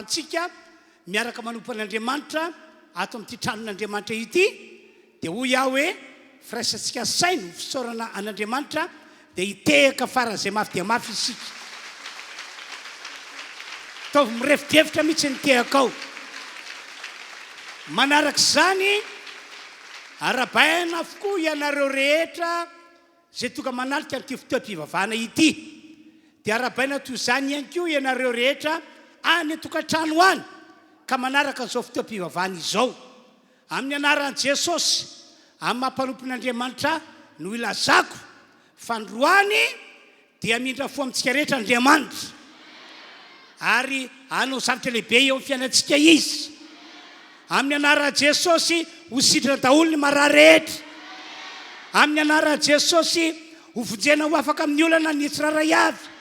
ahafahantsika miaraka manompo an'Andriamanitra ato amin'ity tranon'Andriamanitra ity, dia hoy aho hoe, firaisantsika saina ho fisaorana an'Andriamanitra dia hitehaka faran'izay mafy dia mafy isika. Ataovy mirefodrefotra mihitsy ny tehakao. Manaraka izany, arahabaina avokoa ianareo rehetra izay tonga manatrika an'ity fotoam-pivavahana ity. Dia arahabaina toy izany ihany koa ianareo rehetra any an-tokantrano any ka manaraka an'izao fotoam-pivavahana izao. Amin'ny anaran'i Jesosy, amin'ny maha mpanompon'Andriamanitra ahy no ilazako fa androany dia hamindra fo amintsika rehetra Andriamanitra ary hanao zavatra lehibe eo amin'ny fiainantsika Izy. Amin'ny anaran'i Jesosy ho sitrana daholo ny marary rehetra. Amin'ny anaran'i Jesosy ho vonjena ho afaka amin'ny olana ny tsirairay avy.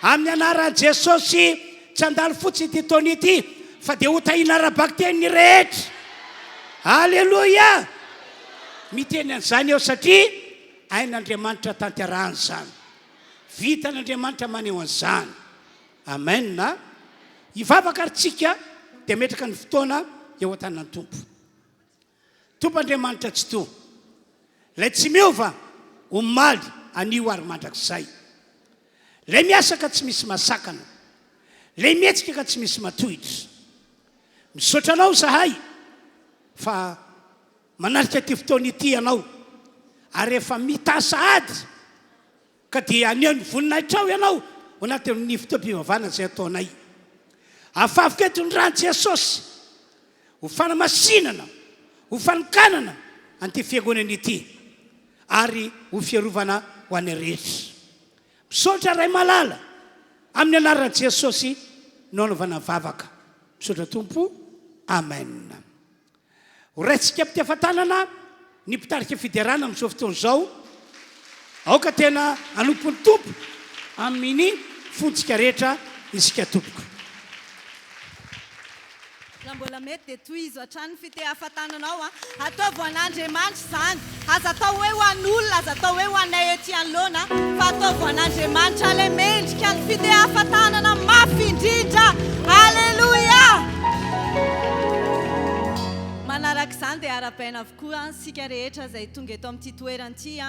Amin'ny anaran'i Jesosy tsy handalo fotsiny ity taona ity fa dia ho tahiana ara-bakiteny ny rehetra. Aleloia! Miteny an'izany aho satria hain'Andriamanitra tanterahana izany. Vitan'Andriamanitra maneho an'izany. Amen a! Hivavaka ary tsika dia hametraka ny fotoana eo an-tanan'ny Tompo. Tompo Andriamanitra Tsitoha, Ilay tsy miova omaly, anio ary mandrakizay. Ilay miasa ka tsy misy masakana. Ilay mihetsika ka tsy misy matohitra. Misaotra Anao izahay fa manatrika ity fotoana ity Ianao ary efa mitaha sahady Ka dia haneho ny voninahitrao Ianao ao anatin'ny fotoam-pivavahana izay ataonay. Afafiko eto ny ran'i Jesosy ho fanamasinana, ho fanokanana an'ity fiangonana ity ary ho fiarovana ho an'ny rehetra. Misaotra Ray malala, amin'ny anaran'i Jesosy no anaovana vavaka. Misaotra Tompo. Amen. Ho raintsika am-pitiavan-tanana ny mpitarika fiderana amin'izao fotoana izao. Aoka tena hanompo ny Tompo amin'ny fontsika rehetra isika tompoko. Raha mbola mety dia tohizo hatrany ny fitehafa-tananao a! Ataovy ho an'Andriamanitra izany. Aza atao hoe ho an'olona, aza atao hoe ho anay ety anoloana, fa ataovy ho an'Andriamanitra ilay mendrika ny fitehafa-tanana mafy indrindra. Aleloia! Manaraka izany dia arahabaina avokoa isika rehetra izay tonga eto amin'ity toerana ity.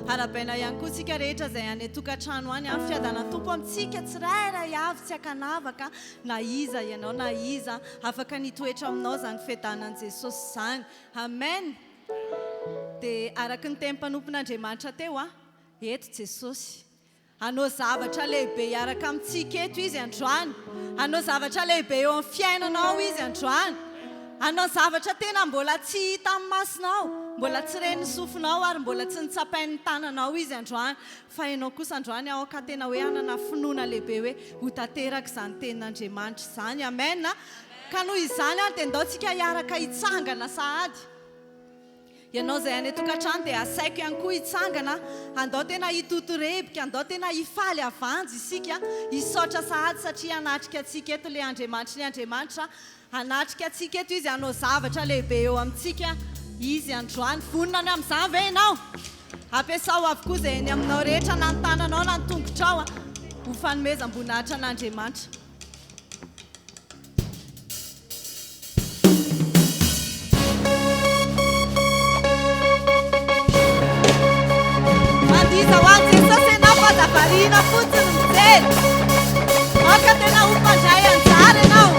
Arahabaina ihany koa isika rehetra izay any an-tokantrano any. Fiadanan'ny Tompo amintsika tsirairay avy tsy ankanavaka na iza ianao na iza. Afaka ny hitoetra aminao izany fiadanan'i Jesosy izany. Amen! Dia araka ny tenin'ny mpanompon'Andriamanitra teo, eto Jesosy. Hanao zavatra lehibe hiaraka amintsika eto Izy androany. Hanao zavatra lehibe eo amin'ny fiainanao Izy androany. Hanao zavatra tena mbola tsy hitan'ny masonao, mbola tsy ren'ny sofinao ary mbola tsy notsapain'ny tananao Izy androany. Fa ianao kosa androany aoka tena hoe hanana finoana lehibe hoe ho tanteraka izany tenin'Andriamanitra izany. Amen. Ka noho izany ary dia ndao tsika hiaraka hitsangana sahady. Ianao izay any an-tokantrano dia asaiko ihany koa hitsangana, andao tena hitotorebika, andao tena hifaly havanjy isika, hisaotra sahady satria hanatrika antsika eto ilay Andriamanitry ny Andriamanitra, hanatrika antsika eto Izy, hanao zavatra lehibe eo amintsika Izy androany. Vonona ny amin'izany ve ianao? Ampiasao avokoa izay eny aminao rehetra, na ny tananao na ny tongotrao, ho fanomezam-boninahitra an'Andriamanitra. Mandiza ho an'i Jesosy ianao fa aza variana fotsiny mijery. Aoka tena ho mpandray anjara ianao.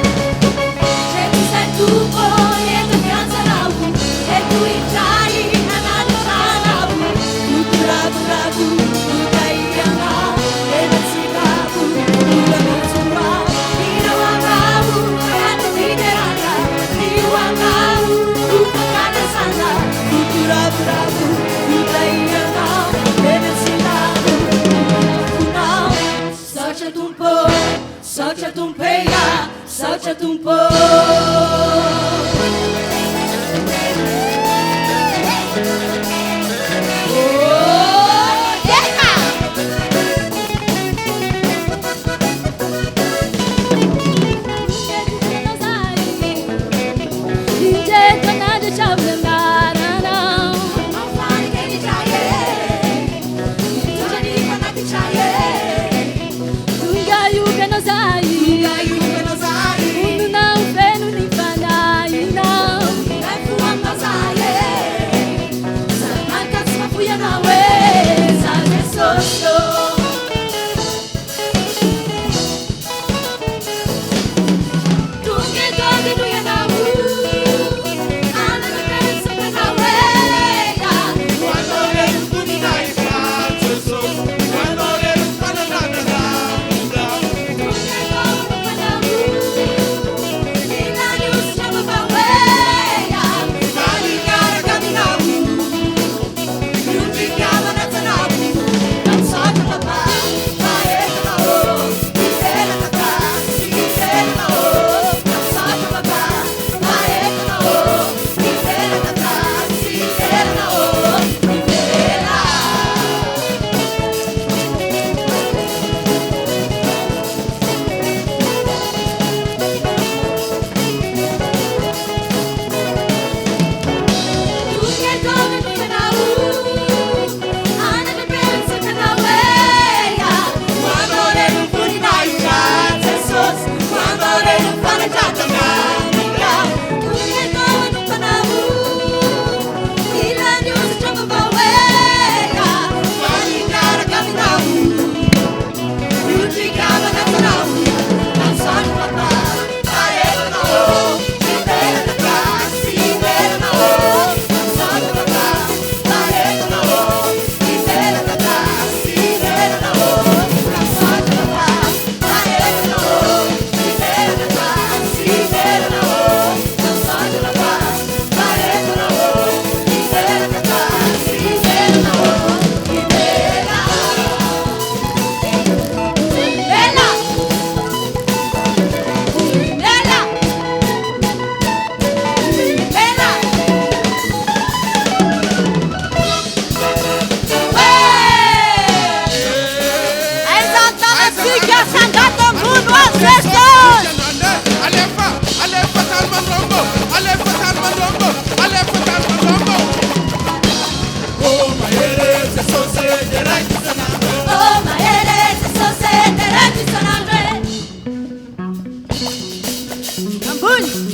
Zay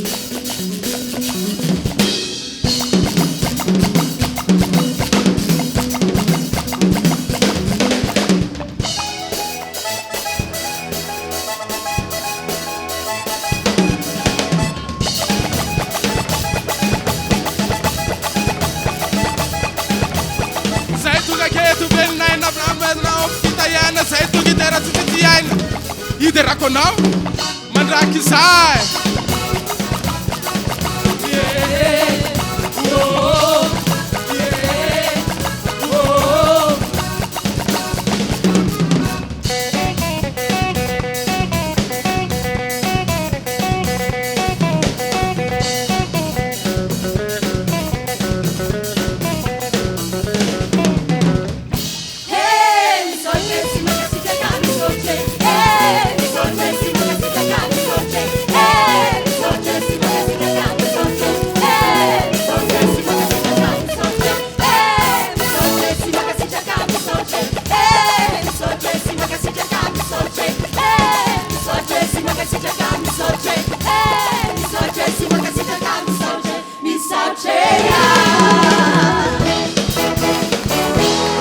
tonga aketo velon'aina Abrahamanao fitahiana Zay tonga hidera tsy tsy aina Hiderako anao mandrakizay.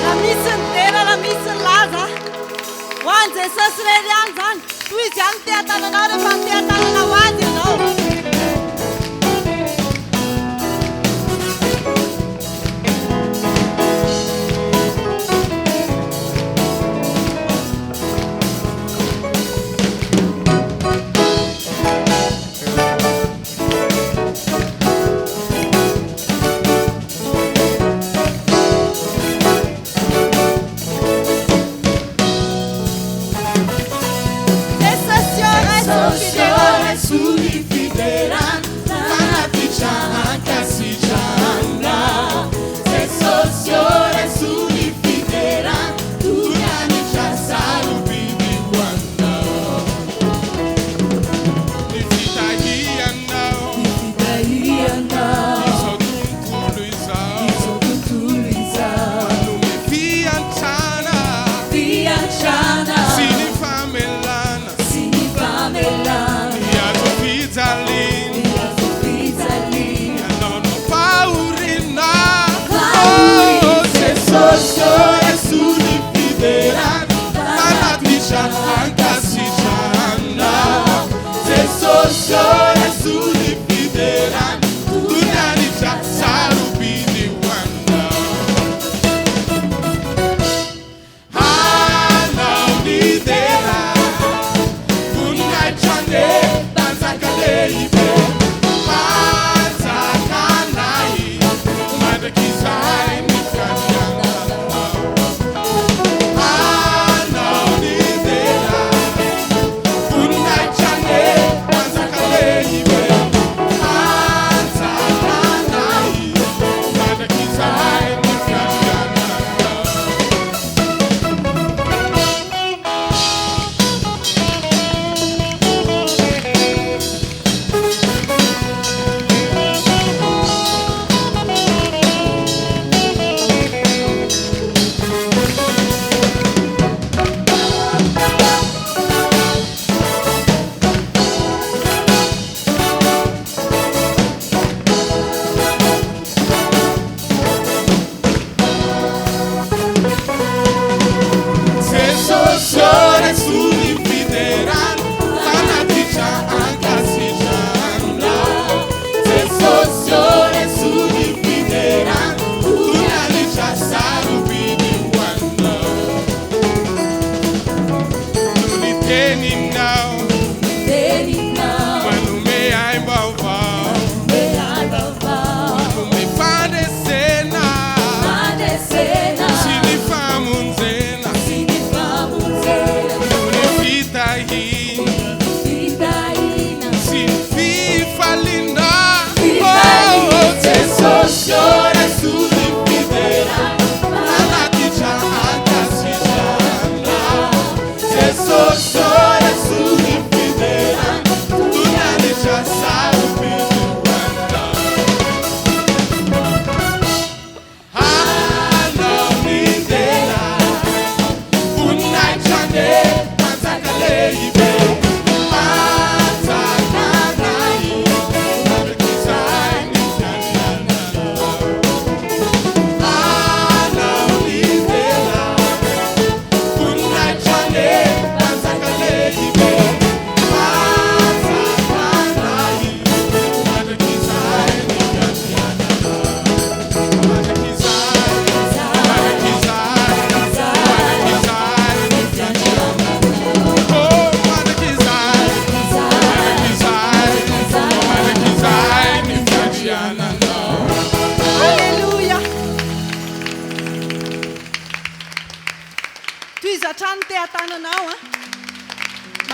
Raha misy ny dera, raha misy ny laza, ho an'i Jesosy irery ihany izany. Tohizo ihany ny teha-tananao rehefa niteha-tanana ho Azy ianao. Jesosy ô, raiso ny fiderana.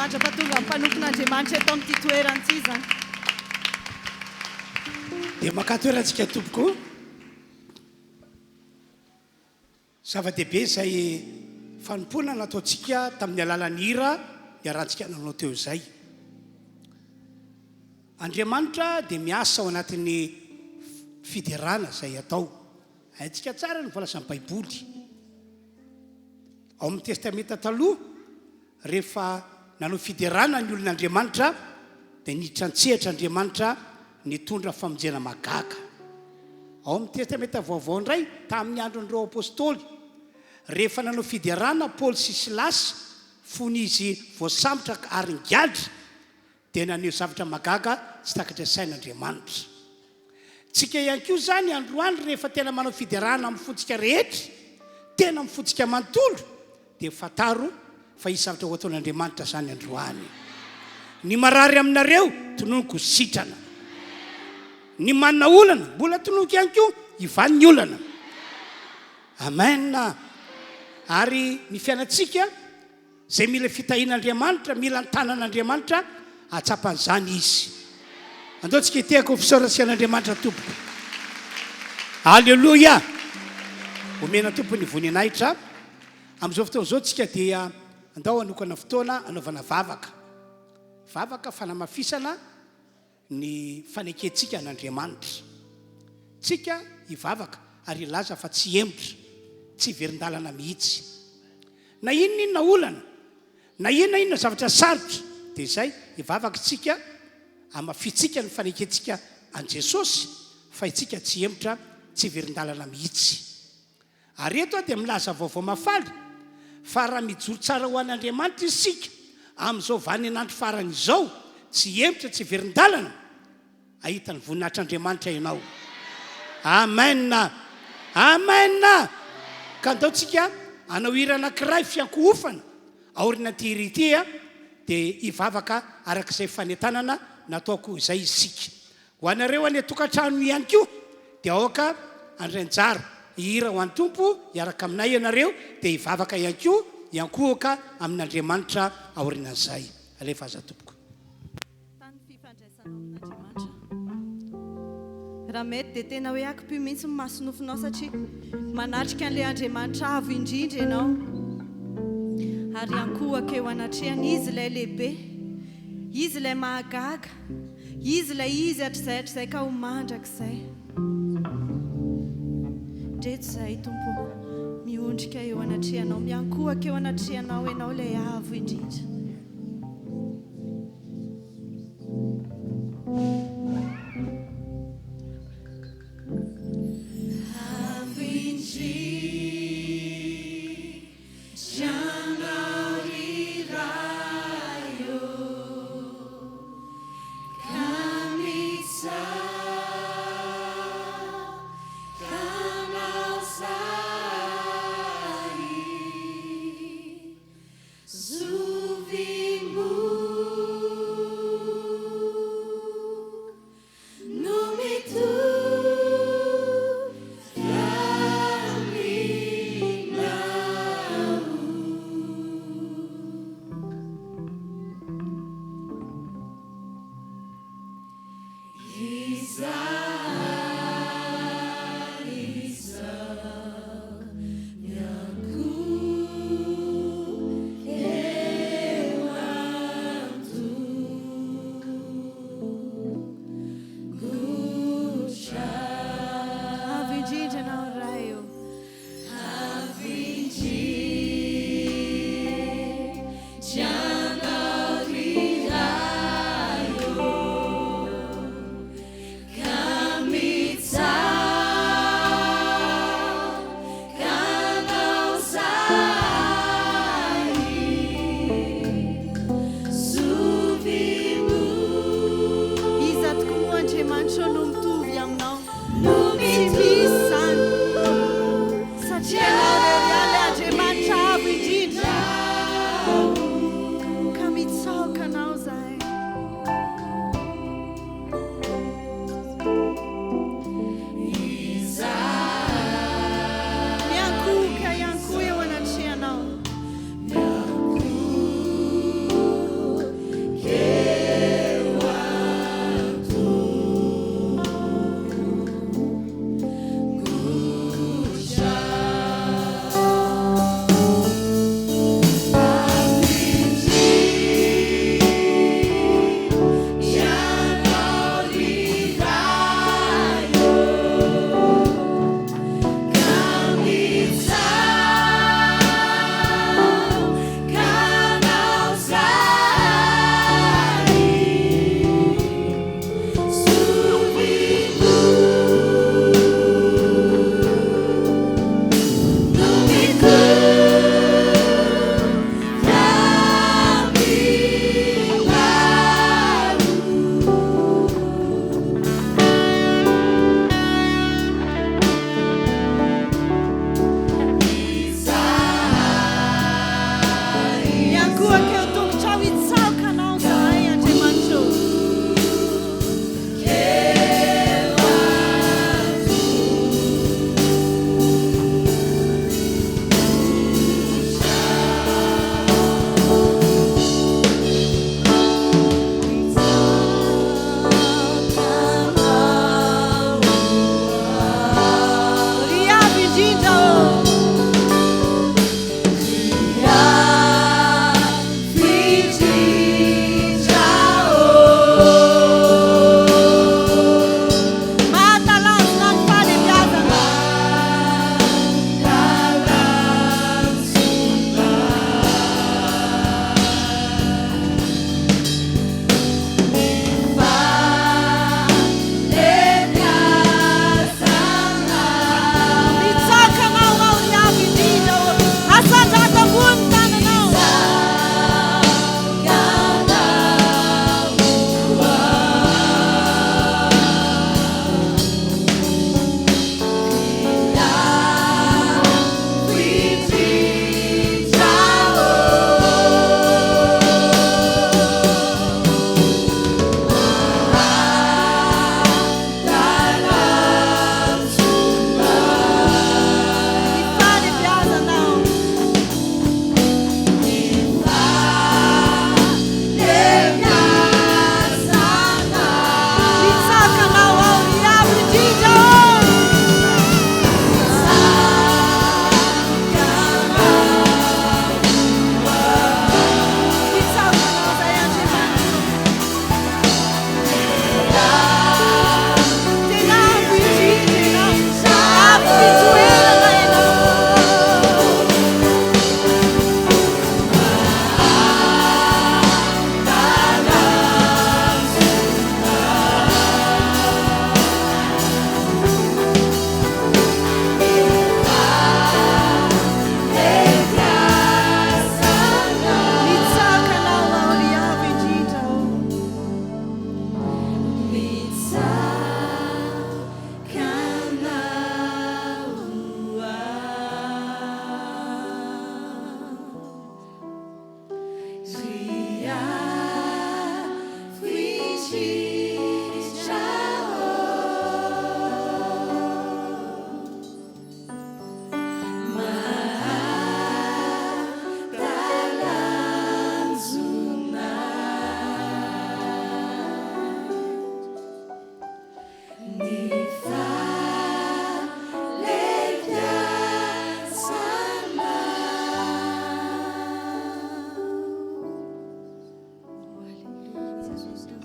Mandra-pahatonga ny mpanompon'Andriamanitra eto amin'ity toerana ity izany. Dia makà toerantsika tompoko. Zava-dehibe izay fanompoana nataontsika tamin'ny alalan'ny hira niarahantsika nanao teo izay. Andriamanitra dia miasa ao anatin'ny fiderana izay atao. Haintsika tsara ny voalazan'ny Baiboly. Ao amin'ny Testamenta Taloha, rehefa nanao fiderana ny olon'Andriamanitra, dia niditra an-tsehatra Andriamanitra nitondra famonjena mahagaga. Ao amin'ny Testamenta Vaovao indray, tamin'ny andron'ireo Apostoly, rehefa nanao fiderana Paoly sy Silasy fony izy voasambotra ary nigadra, dia naneho zavatra mahagaga tsy takatry ny sain'Andriamanitra. Tsika ihany koa izany androany rehefa tena manao fiderana amin'ny fontsika rehetra, tena amin'ny fontsika manontolo, dia fantaro fa hisy zavatra ho ataon'Andriamanitra izany androany. Ny marary aminareo, tononiko ho sitrana. Ny manana olana, mbola tononiko ihany koa, hivaly ny olana. Amen. Ary ny fiainantsika, Izay mila fitahian'Andriamanitra, mila ny tanan'Andriamanitra, hahatsapa an'izany izy. Andao tsika hitehaka ho fisaorantsika an'Andriamanitra Tompoko. Aleloia! Omena Tompo ny voninahitra. Amin'izao fotoana izao tsika dia andao hanokana fotoana hanaovana vavaka. Vavaka fanamafisana ny fanekentsika an'Andriamanitra. Tsika hivavaka ary hilaza fa tsy hihemotra, tsy hiverin-dalana mihitsy. Na inona inona olana, na inona inona zavatra sarotra, dia izay, hivavaka isika, hamafintsika ny fanekentsika an'i Jesosy fa isika tsy hihemotra, tsy hiverin-dalana mihitsy. Ary eto aho dia milaza vaovao mahafaly fa raha mijoro tsara ho an'Andriamanitra isika amin'izao vaninandro farany izao, tsy hihemotra, tsy hiverin-dalana, hahita ny voninahitr'Andriamanitra ianao. Amen! Amen! Ka andao tsika hanao hira anankiray fiankohofana aorian'ity hira ity dia hivavaka araka izay fanentanana nataoko izay isika. Ho anareo any an-tokantrano ihany koa dia aoka handray anjara hihira ho an'ny Tompo hiaraka aminay ianareo dia hivavaka ihany koa hiankohoka amin'Andriamanitra aorianan'izay. Alefa aza tompoko. Tany fifandraisanao amin'Andriamanitra. Raha mety dia tena hoe akipio mihitsy ny masonofinao satria manatrika an'ilay Andriamanitra avo indrindra ianao ary hiankohoka eo anatrehany. Izy ilay lehibe. Izy ilay mahagaga. Izy ilay Izy hatrizay hatrizay ka ho mandrakizay. Ndreto izahay Tompo ô, miondrika eo anatrehanao, miankohaka eo anatrehanao Ianao ilay Avo indrindra. Avo indrindra. No mitovy aminao. Izany izao miankohoka eo an-tongotra. Avo indrindra Ianao Ray ô. Avo indrindra Ianao ry Ray ô. Ka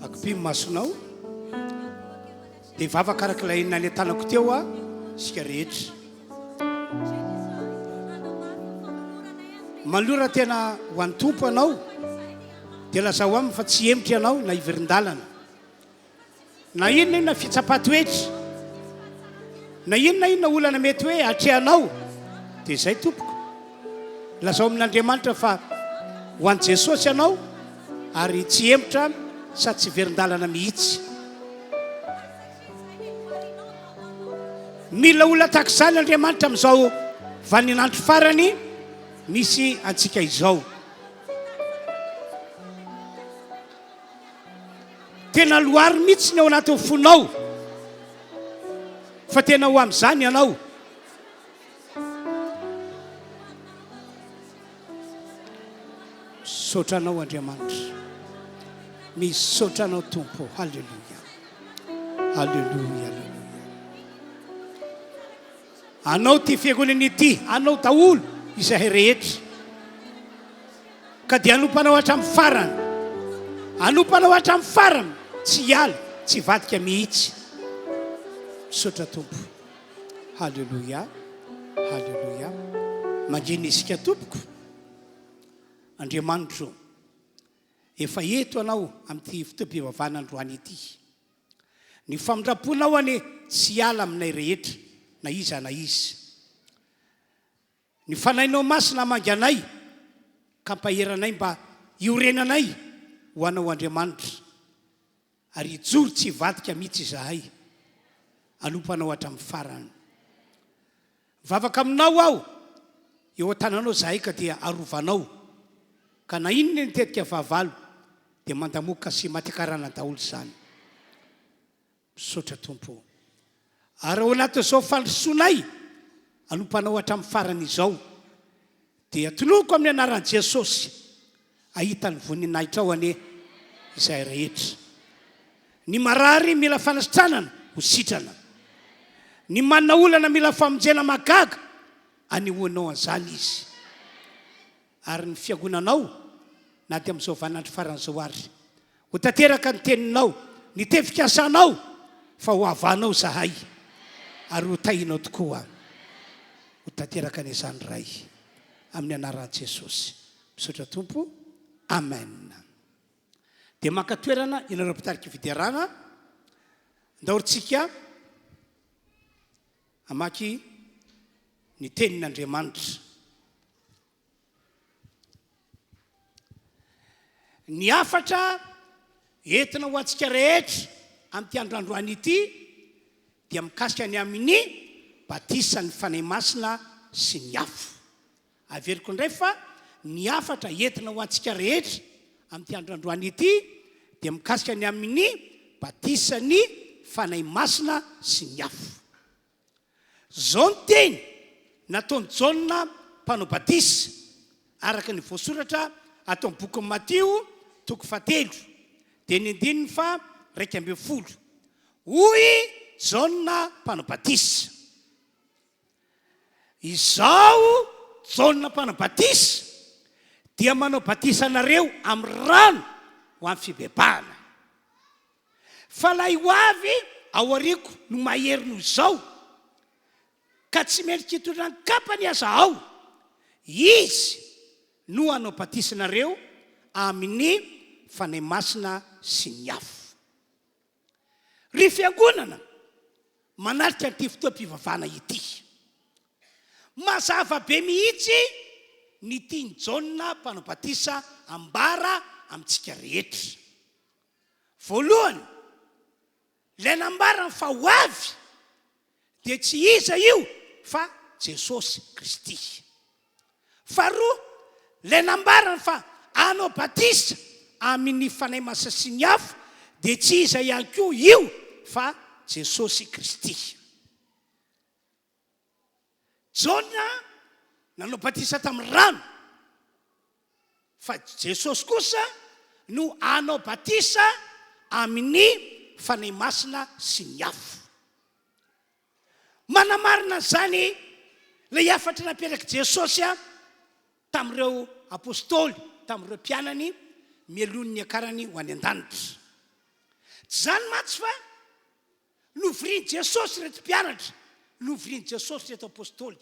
Akipio ny masonao dia hivavaka araka ilay nanentanako teo aho isika rehetra. Manolora tena ho an'ny Tompo ianao dia lazao aminy fa tsy hihemotra ianao na hiverin-dalana. Na inona inona fitsapan-toetra, na inona inona olana mety hoe atrehanao, dia izay tompoko. Lazao amin'Andriamanitra fa ho an'i Jesosy ianao ary tsy hihemotra sady tsy hiverin-dalana mihitsy. Mila olona tahaka izany Andriamanitra amin'izao vaninandro farany misy antsika izao. Tena loary mihitsy ny ao anatin'ny fonao fa tena ho amin'izany ianao. Misaotra anao Andriamanitra. Misaotra anao Tompo. Haleloia. Haleloia, haleloia. Anao ity fiangonana ity, anao daholo izahay rehetra. Ka dia hanompo anao hatramin'ny farany. Hanompo anao hatramin'ny farany, tsy hiala, tsy hivadika mihitsy. Misaotra Tompo. Haleloia, haleloia. Mangina isika tompoko. Andriamanitro, efa eto Ianao amin'ity fotoam-pivavahana androany ity. Ny famindram-ponao anie tsy hiala aminay rehetra na iza na iza. Ny Fanahinao Masina hamangy anay ka hampahery anay mba hiorenanay ho Anao Andriamanitra ary hijoro tsy hivadika mihitsy izahay hanompo Anao hatramin'ny farany. Mivavaka aminao aho, eo an-tananao izahay ka dia arovanao ka na inona ny tetika fahavalo dia mandamoka sy matikarana daholo izany. Misaotra Tompo o. Ary ao anatin'izao fandrosoanay hanompanao hatramin'ny farany izao dia tononiko amin'ny anaran'i Jesosy hahita ny voninahitrao anie izahay rehetra. Ny marary mila fanasitranana ho sitrana. Ny manana olana mila famonjena mahagaga anehoanao an'izany izy. Ary ny fiangonanao na dia amin'izao vaninandro farany izao ary. Ho tanteraka ny teninao, ny teny fikasanao, fa ho havanao izahay, ary ho tahinao tokoa. Ho tanteraka anie izany Ray, amin'ny anaran'i Jesosy. Misaotra Tompo. Amen. Dia maka toerana ianareo mpitarika fiderana. Ndaorintsika hamaky ny tenin'Andriamanitra. Ny hafatra entina ho antsika rehetra amin'ity andro androany ity dia mikasika ny amin'ny batisan'ny Fanahy Masina sy ny afo. Averiko indray fa ny hafatra entina ho antsika rehetra amin'ity andro androany ity dia mikasika ny amin'ny batisan'ny Fanahy Masina sy ny afo. Izao ny teny nataon'i Jaona Mpanao Batisa, araka ny voasoratra ato amin'ny bokin'i Matio, toko fahatelo, dia ny andininy faha-11. Hoy Jaona Mpanao Batisa, Izaho Jaona Mpanao Batisa dia manao batisa anareo amin'ny rano ho amin'ny fibebahana. Fa ilay ho avy aoriako no mahery noho izao, ka tsy mendrika hitondra ny kapany aza aho. Izy no hanao batisa anareo amin'ny Fanahy Masina sy ny afo. Ry fiangonana manatrika an'ity fotoam-pivavahana ity, mazava be mihitsy ny tian'i Jaona Mpanao Batisa ambara amintsika rehetra. Voalohany, ilay nambarany fa ho avy dia tsy iza io fa Jesosy Kristy. Faharoa, ilay nambarany fa hanao batisa amin' ny Fanahy Masina sy ny afo dia tsy iza ihany koa io fa Jesosy Kristy. Jaona nanao batisa tamin'ny rano, fa Jesosy kosa no hanao batisa amin'ny Fanahy Masina sy ny afo. Manamarina an'izany ilay hafatra napetrak'i Jesosy tamin'ireo apostoly, tamin'ireo mpianany, mialoha ny niakarany ho any an-danitra. Tsy izany mantsy fa novorian'i Jesosy ireto mpianatra, novorian'i Jesosy ireto apostoly.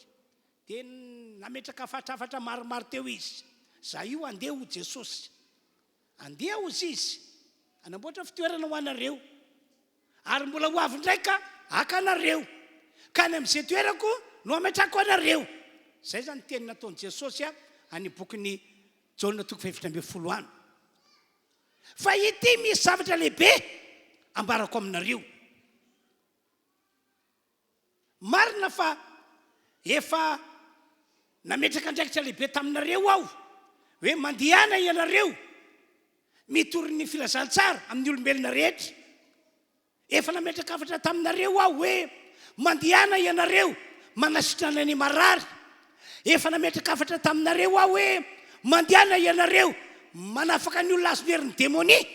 Dia nametraka hafatrafatra maromaro teo izy. Za io andeha ho Jesosy. Andeha hozy izy, hanamboatra fitoerana ho anareo. Ary mbola ho avy indray ka haka anareo. Ka any amin'izay toerako no hametrahako anareo. Izay izany teny nataon'i Jesosy any bokin'i Jaona toko faha-14 any. Fa ity misy zavatra lehibe ambarako aminareo. Marina fa efa nametraka andraikitra lehibe taminareo aho, hoe mandehana ianareo mitory ny filazantsara amin'ny olombelona rehetra. Efa nametraka hafatra taminareo aho hoe mandehana ianareo manasitrana ny marary. Efa nametraka hafatra taminareo aho hoe mandehana ianareo manafaka ny olona azon'ny herin'ny demonia.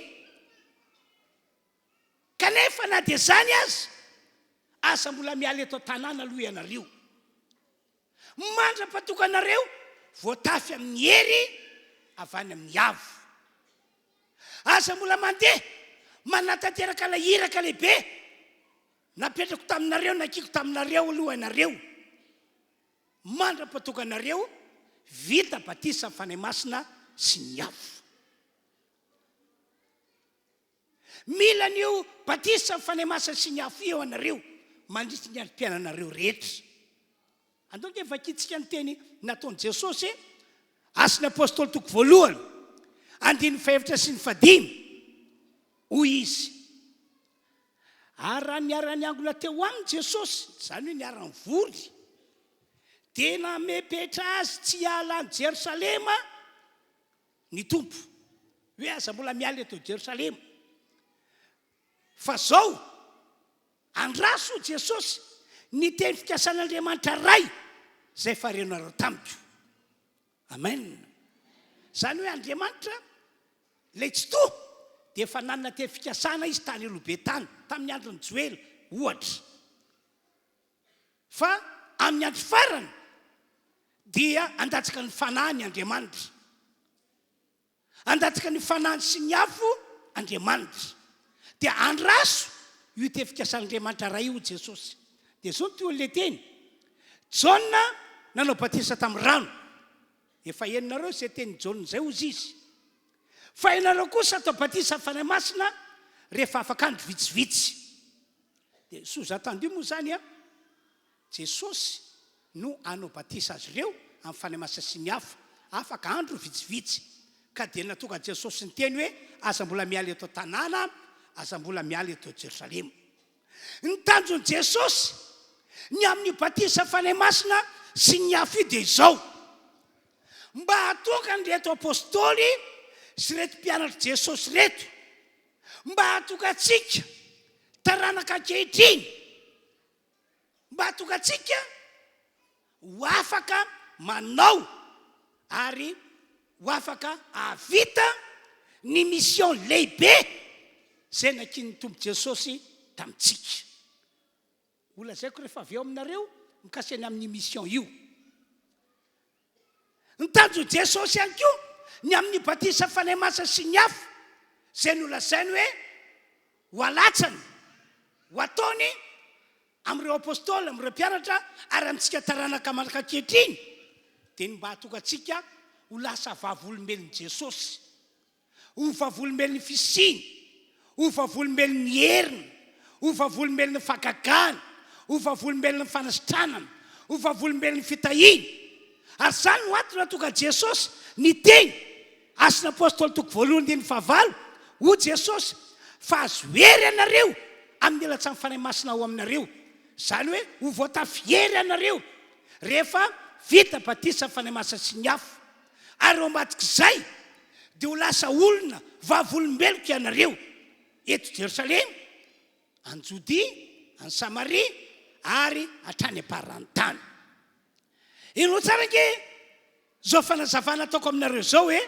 Kanefa na dia izany aza, aza mbola miala eto an-tanàna aloha ianareo, mandra-patoka anareo voatafy amin'ny hery avy any amin'ny avo. Aza mbola mandeha manatanteraka ilay iraka lehibe napetrako taminareo, nakiako taminareo aloha ianareo, mandra-patoka anareo vita batisa amin'ny Fanahy Masina sy ny afo. Mila an'io batisa ny Fanahy Masina sy ny afo io ianareo mandritry ny androm-piainanareo rehetra. Andao ange vakintsika ny teny nataon'i Jesosy, Asan'ny Apostoly toko voalohany, andininy fahefatra sy ny fahadimy. Hoy Izy, Ary raha niara-niangona teo aminy Jesosy, izany hoe niara-nivory, dia namepetra azy tsy hiala an'i Jerosalema, ny Tompo, hoe aza mbola miala eto Jerosalema, fa zao, andraso hoy Jesosy, ny teny fikasan'Andriamanitra Ray izay efa renareo tamiko. Amen. Izany hoe Andriamanitra, ilay Tsitoha, dia efa nanana teny fikasana Izy tany aloha be tany, tamin'ny andron'i Joela, ohatra. Fa amin'ny andro farany dia handatsaka ny Fanahiny Andriamanitra. Handatsaka ny Fanahiny sy ny afo Andriamanitra. Dia andraso io teny fikasan'Andriamanitra Ray io, hoy Jesosy. Dia izao no tohin'ilay teny, Jaona nanao batisa tamin'ny rano. Efa henonareo izay tenin'i Jaona izay, hoy Izy. Fa ianareo kosa hatao batisa amin'ny Fanahy Masina rehefa afaka andro vitsivitsy. Dia sous-entendu moa izany an, Jesosy no hanao batisa azy ireo amin'ny Fanahy Masina sy ny afo, afaka andro vitsivitsy. Ka dia natonga Jesosy niteny hoe, aza mbola miala eto an-tanàna, aza mbola miala eto Jerosalema. Ny tanjon'i Jesosy ny amin'io batisa Fanahy Masina sy ny afo io dia izao, mba hahatonga an'ireto Apostoly sy ireto mpianatr'i Jesosy ireto, Mba hahatonga antsika taranaka ankehitriny, mba hahatonga antsika ho afaka manao ary ho afaka hahavita ny mission lehibe izay nankinin'ny Tompo Jesosy tamintsika. Ho lazaiko rehefa avy eo aminareo mikasika ny amin'io mission io. Ny tanjon'i Jesosy ihany koa ny amin'ny batisa Fanahy Masina sy ny afo izay nolazainy hoe ho alatsany, ho ataony amin'ireo apostoly, amin'ireo mpianatra ary amintsika taranaka manaraka ankehitriny dia ny mba hahatonga antsika ho lasa vavolombelon'i Jesosy. Ho vavolombelon'ny fisiany, ho vavolombelon'ny heriny, ho vavolombelon'ny fahagagany, ho vavolombelon'ny fanasitranana, ho vavolombelon'ny fitahiany. Ary izany no antony nahatonga an'i Jesosy niteny, Asan'ny Apostoly toko voalohany andininy fahavalo, hoy Jesosy, fa azo hery ianareo amin'ny ilatsahan'ny Fanahy Masina ao aminareo. Izany hoe ho voatafy hery ianareo rehefa vita batisa Fanahy Masina sy ny afo. Ary ao ambadik'izay dia ho lasa olona vavolombeloko ianareo eto Jerosalema, any Jodia, any Samaria, ary hatrany am-paran'ny tany. Henoy tsara ange izao fanazavana ataoko aminareo izao e!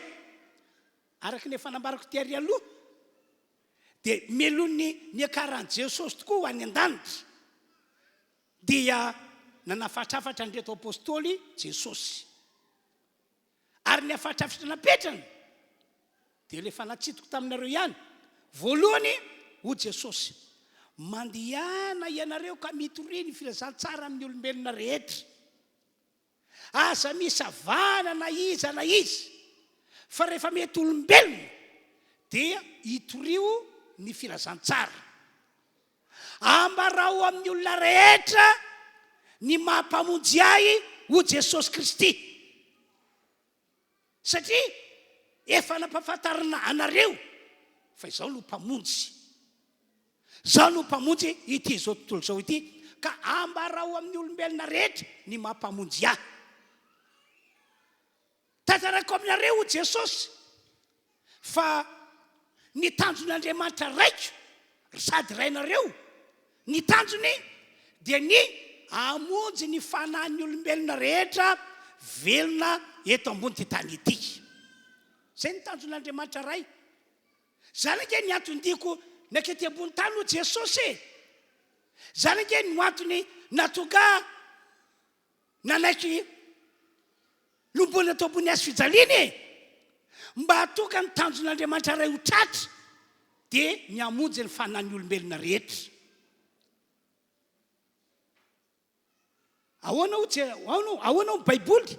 Araka ny efa nambarako tery aloha, dia melohin'ny niakaran'i Jesosy tokoa ho any an-danitra. Dia nanafatrafatra an'ireto apostoly Jesosy. Ary ny hafatrafatra napetrany dia ilay efa natsidiko taminareo ihany. Voalohany, hoy Jesosy, Mandehana ianareo ka mitoria ny filazantsara amin'ny olombelona rehetra. Aza misy avahana na iza na iza, fa rehefa mety olombelona dia itorio ny filazantsara. Ambarao amin'ny olona rehetra ny maha Mpamonjy ahy ho Jesosy Kristy. Satria efa nampahafantarina anareo fa izaho no Mpamonjy. Izaho no Mpamonjy ity izao tontolo izao ity, ka ambarao amin'ny olombelona rehetra ny maha Mpamonjy ahy. Tantaraiko aminareo hoy Jesosy fa ny tanjon'Andriamanitra Raiko sady Rainareo, ny tanjony dia ny hamonjy ny fanahin'ny olombelona rehetra velona eto ambon'ity tany ity. Izay ny tanjon'Andriamanitra Ray. Izany ange ny anton-diako nankety ambony tany hoy Jesosy e! Izany ange no antony nahatonga ahy nanaiky Lomboina teo ambony hazo fijaliana e! Mba hahatonga ny tanjon'Andriamanitra Ray ho tratra dia ny hamonjy ny fanahin'ny olombelona rehetra. Ahoana hoy Je, ahoana, ahoana hoy ny Baiboly?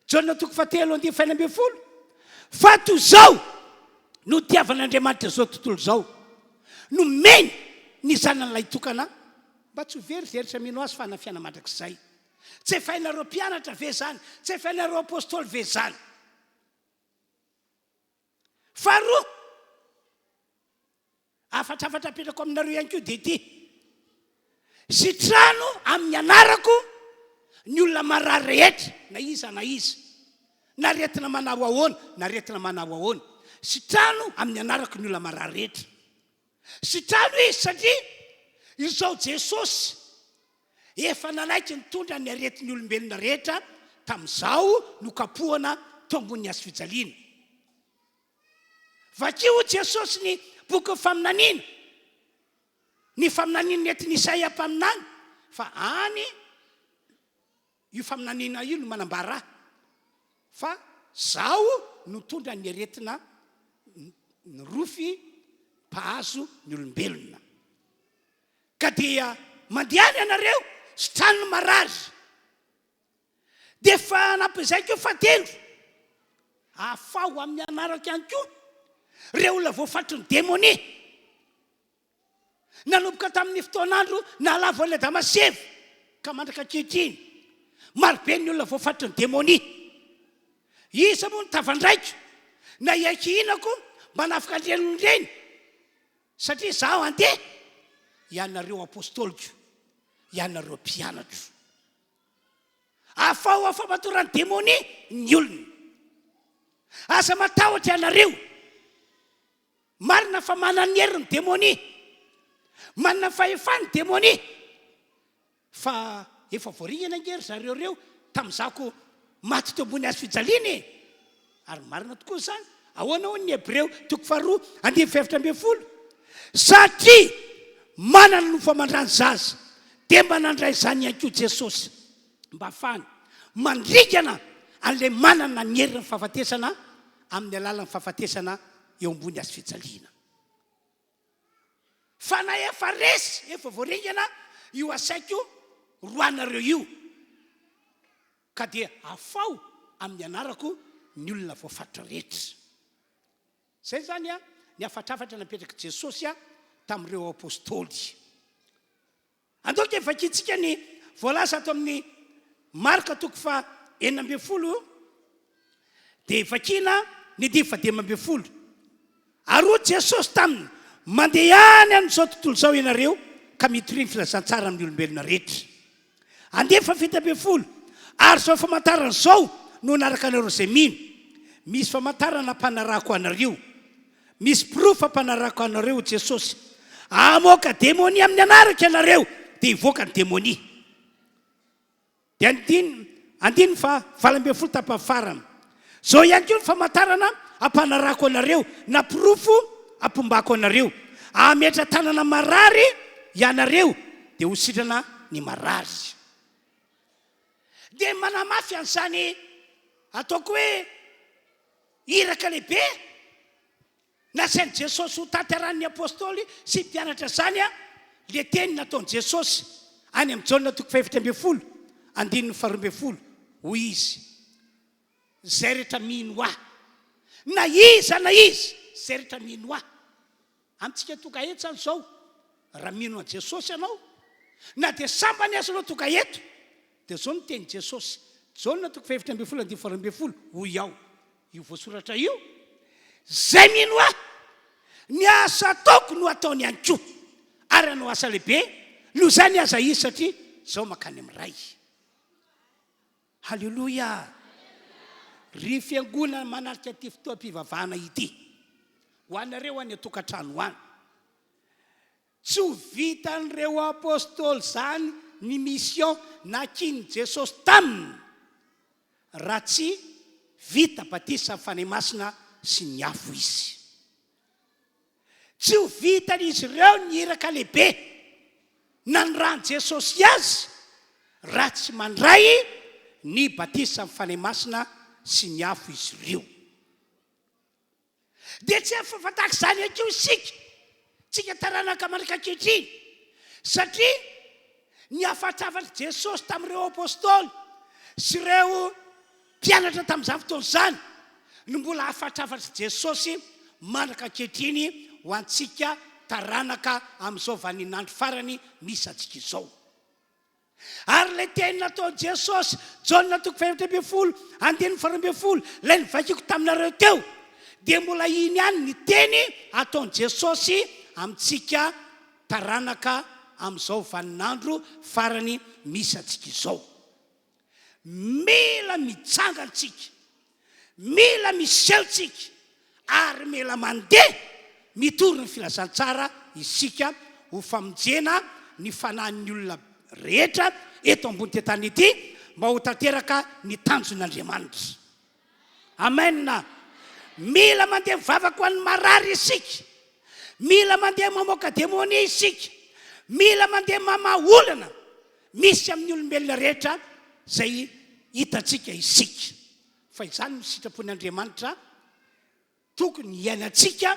Jaona toko fahatelo andininy fahenina ambin'ny folo. Fa toy izao no nitiavan'Andriamanitra izao tontolo izao, nomeny ny Zanany lahitokana mba tsy ho very izay rehetra mino Azy fa hanana fiainana mandrakizay. Tsy efa hainareo mpianatra ve izany? Tsy efa hainareo apostoly ve izany? Faharoa, hafatrafatra apetrako aminareo ihany koa dia ity, Sitrano amin'ny anarako ny olona marary rehetra, na iza na iza, na aretina manao ahoana, na aretina manao ahoana. Sitrano amin'ny anarako ny olona marary rehetra. Sitrano izy satria izao Jesosy Efa nanaiky nitondra ny aretin'ny olombelona rehetra tamin'izaho nokapohana teo ambonin'ny hazofijaliana. Vakio hoy Jesosy ny bokin'ny faminaniana, ny faminaniana nentin'i Isaia mpaminany, fa any io faminaniana io no manambara ahy fa zaho no nitondra ny aretina ny rofy mpahazo ny olombelona. Ka dia mandehana ianareo sitrano ny marary. Dia fanampin'izay koa fahatelo, afaho amin'ny anarako ihany koa ireo olona voafatotry ny demonia. Nanomboka tamin'ny fotoan'andro nahalavo an'i Adama sy Eva ka mandraka ankehitriny, marobe ny olona voafatotry ny demonia. Iza moa no tavandraiko na iankihinako mba hanafika an'ireny olona ireny? Satria izaho handeha, ianareo apostoliko, ianareo mpianatro. Afaho amin'ny famatoran'ny demonia ny olona. Aza matahotra ianareo. Marina fa manana ny hery ny demonia. Manana fahefana ny demonia. Fa efa voaringana ange ry zareo ireo tamin'izako maty teo ambony hazo fijaliana e! Ary marina tokoa izany. Ahoana hoy ny Hebreo toko faharoa andininy fahefatra ambin'ny folo? Satria manana nofo aman-dra ny zaza, dia mba nandray izany ihany koa Jesosy, mba hahafahany mandringana an'ilay manana ny herin'ny fahafatesana amin'ny alalan'ny fahafatesana eo ambony hazo fijaliana. Fa na efa resy, efa voaringana io asaiko roanareo io, ka dia afaho amin'ny anarako ny olona voafaritra rehetra. Izay izany ny hafatrafatra napetrak'i Jesosy tamin'ireo apostoly. Andao dia vakintsika ny voalaza ato amin'ny Marka toko faha 16, dia vakiana ny andininy faha 15. Ary hoy Jesosy taminy, Mandehana any amin'izao tontolo izao ianareo ka mitoria ny filazantsara amin'ny olombelona rehetra. Andininy faha 17, Ary izao famantarana izao no hanaraka anareo izay mino. Misy famantarana hampanarahako anareo. Misy porofo ampanarahako anareo, hoy Jesosy. Hamoaka demonia amin'ny anarako ianareo, dia hivoaka ny demonia. Dia andininy, andininy faha 18 tapany farany. Izao ihany koa ny famantarana ampanarahako anareo, na porofo ampombako anareo. Hametra-tanana marary ianareo, dia ho sitrana. ny marary. Dia manamafy an'izany ataoko hoe iraka lehibe nasain'i Jesosy ho tanterahin'ny apostoly sy mpianatra izany ilay teny nataon'i Jesosy any amin'i Jaona toko fahefatra ambin'ny folo andininy faharoa ambin'ny folo, hoy izy, Izay rehetra mino Ahy, na iza na iza, izay rehetra mino Ahy. Amintsika tonga eto izany izao, raha mino an'i Jesosy ianao, na dia sambany aza ianao tonga eto, dia izao no tenin'i Jesosy, Jaona toko fahefatra ambin'ny folo andininy faharoa ambin'ny folo, hoy aho, io voasoratra io, Izay mino Ahy, ny asa ataoko no hataony ihany koa, ary hanao asa lehibe noho izany aza izy, satria Izaho mankany amin'ny Ray. Haleloia! Ry fiangonana manatrika ity fotoam-pivavahana ity, ho anareo any an-tokantrano any, tsy ho vitan'ireo apostoly izany ny mission nakian'i Jesosy taminy raha tsy vita batisan'ny Fanahy Masina sy ny afo izy. Tsy ho vitan'izy ireo ny iraka lehibe nanirahan'i Jesosy azy raha tsy mandray ny batisan'ny Fanahy Masina sy ny afo izy ireo. Dia tsy hafahafa tahaka izany ihany koa isika, tsika taranaka mandrak'ankehitriny, satria ny hafatrafatr'i Jesosy tamin'ireo apostoly sy ireo Mpianatra tamin'izany fotoana izany no mbola hafatrafatr'i Jesosy mandraka ankehitriny ho antsika taranaka amin'izao vaninandro farany misy antsika izao. Ary ilay teny nataon'i Jesosy, Jaona toko fahefatra ambin'ny folo, andininy faharoa ambin'ny folo, ilay novakiako taminareo teo, dia mbola iny ihany ny teny ataon'i Jesosy amintsika taranaka amin'izao vaninandro farany misy antsika izao. Mila mitsangana tsika, mila miseho tsika ary mila mandeha mitory ny filazantsara isika ho famonjena ny fanahin'ny olona rehetra eto ambony ty tany ity mba ho tanteraka ny tanjon'Andriamanitra. Amen! Mila mandeha mivavaka ho an'ny marary isika. Mila mandeha mamoaka demonia isika. Mila mandeha mamaha olana misy amin'ny olombelona rehetra izay hitantsika isika. Fa izany no sitrapon'Andriamanitra tokony hiainantsika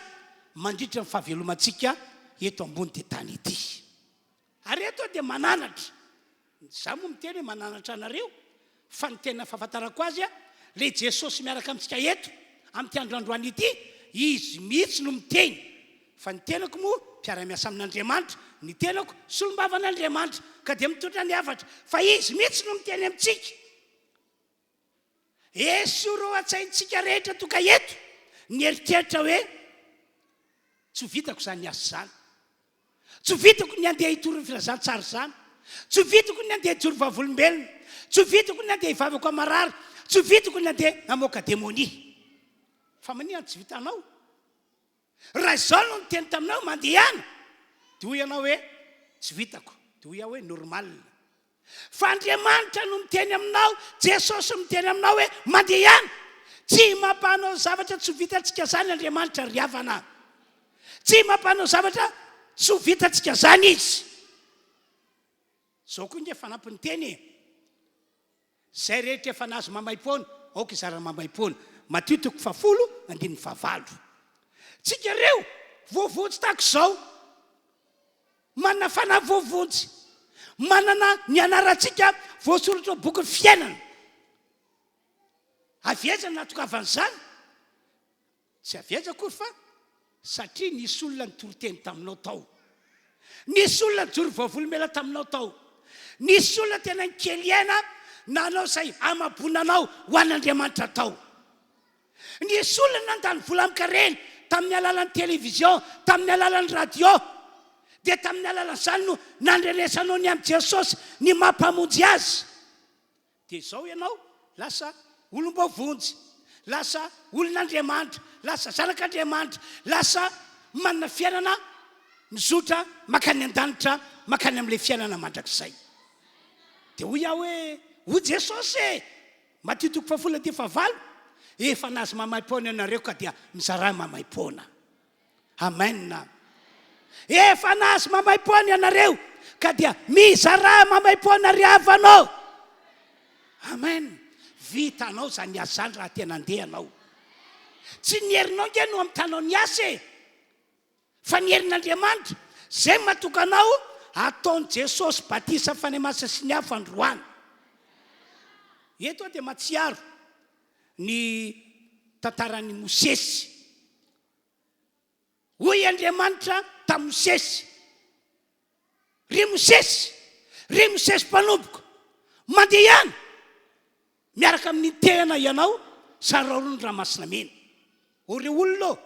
mandritra ny fahavelomantsika eto ambony tany ity. Ary eto aho dia mananatra, izaho moa miteny hoe mananatra anareo, fa ny tena fahafantarako azy, ilay Jesosy miaraka amintsika eto amin'ity andro androany ity, Izy mihitsy no miteny, fa ny tenako moa mpiara-miasa amin'Andriamanitra, ny tenako solombavan'Andriamanitra, ka dia mitondra ny hafatra, fa Izy mihitsy no miteny amintsika. Esory ao an-tsaintsika rehetra tonga eto ny eritreritra hoe, Tsy ho vitako izany asa izany. Tsy ho vitako ny handeha hitory ny filazantsara izany. Tsy ho vitako ny handeha hijoro vavolombelona. Tsy ho vitako ny handeha hivavaka amin'ny marary. Tsy ho vitako ny handeha hamoaka demonia. Fa maninona no tsy vitanao? Raha izaho no niteny taminao mandehana, dia hoy ianao hoe tsy vitako. Dia hoy aho hoe normal. Fa Andriamanitra no miteny aminao, Jesosy miteny aminao hoe mandehana. Tsy mampanao zavatra tsy ho vitantsika izany Andriamanitra ry havana. Tsy mampanao zavatra tsy ho vitantsika izany Izy. Izao koa nge fanampiny teny e. Izay rehetra efa nahazo maimaimpoana, aoka hizara maimaimpoana. Matio toko fahafolo, andininy fahavalo. Tsika ireo voavonjy tahaka izao. Manana fanahy voavonjy. Manana ny anarantsika voasoratra ao bokin'ny fiainana. Avy aiza no nahatongavan'izany? Tsy avy aiza akory fa satria nisy olona nitory teny taminao tao. Nisy olona nijoro vavolombelona taminao tao. Nisy olona tena nikely aina nanao izay hamaboana anao ho an'Andriamanitra tao. Nisy olona nandany vola amin-karena tamin'ny alalan'ny television, tamin'ny alalan'ny radio. Dia tamin'ny alalan'izany no nandrenesanao ny amin'i Jesosy, ny maha Mpamonjy azy. Dia izao ianao lasa olom-boavonjy, lasa olon'Andriamanitra, lasa zanak'Andriamanitra, lasa manana fiainana mizotra mankany an-danitra, mankany amin'ilay fiainana mandrakizay. Dia hoy aho hoe, Hoy Jesosy e! Matio toko fahafolo andininy fahavalo, Efa nahazo maimaim-poana ianareo ka dia mizarà maimaim-poana. Amen. Efa nahazo maimaim-poana ianareo. Ka dia mizarà maimaimpoana ry havana ô! Amen! Vitanao izany asa izany raha tena andeha ianao. Tsy ny herinao ange no amitanao ny asa e! Fa ny herin'Andriamanitra, izay matoka anao, ataon'i Jesosy batisa Fanahy Masina sy ny afo androany. Eto aho dia mahatsiaro ny tantaran'i Mosesy. Hoy Andriamanitra tamin'i Mosesy, Ry Mosesy, ry Mosesy mpanompoko, mandehana miaraka amin'ny tehina ianao, sarao ny Ranomasina Mena. Ô ry olona ô,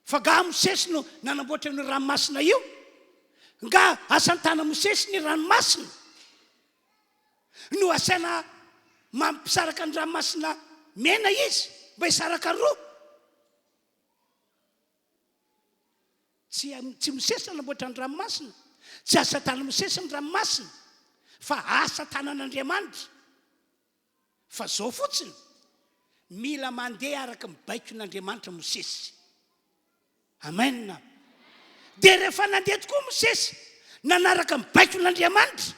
fa nga Mosesy no nanamboatra an'io ranomasina io? Nga asan-tana Mosesy ny ranomasina? No asaina mampisaraka ny Ranomasina Mena izy mba hisaraka roa? Tsy tsy Mosesy nanamboatra ny ranomasina, tsy asa tanan'i Mosesy ny ranomasina, fa asa tanan'Andriamanitra. Fa zao fotsiny, mila mandeha araka ny baikon'Andriamanitra Mosesy. Amen. Dia rehefa nandeha tokoa Mosesy, nanaraka ny baikon'Andriamanitra,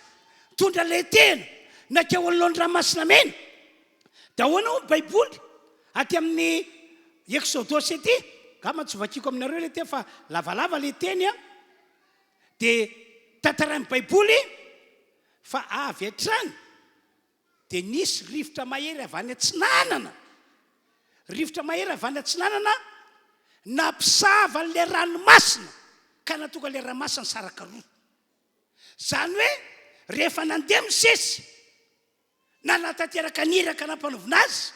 nitondra ilay tehina, nankeo anoloan'ny Ranomasina Mena, Dia ahoana hoy ny Baiboly aty amin'ny Eksodosy aty? Angamba tsy vakiko aminareo ilay teny fa lavalava ilay teny an. Dia tantarain'ny Baiboly fa avy hatrany dia nisy rivotra mahery avy any atsinanana. Rivotra mahery avy any atsinanana nampisava an'ilay ranomasina ka nahatonga ilay ranomasina nisaraka roa. Izany hoe rehefa nandeha Mosesy Nanatanteraka ny iraka nampanaovina azy,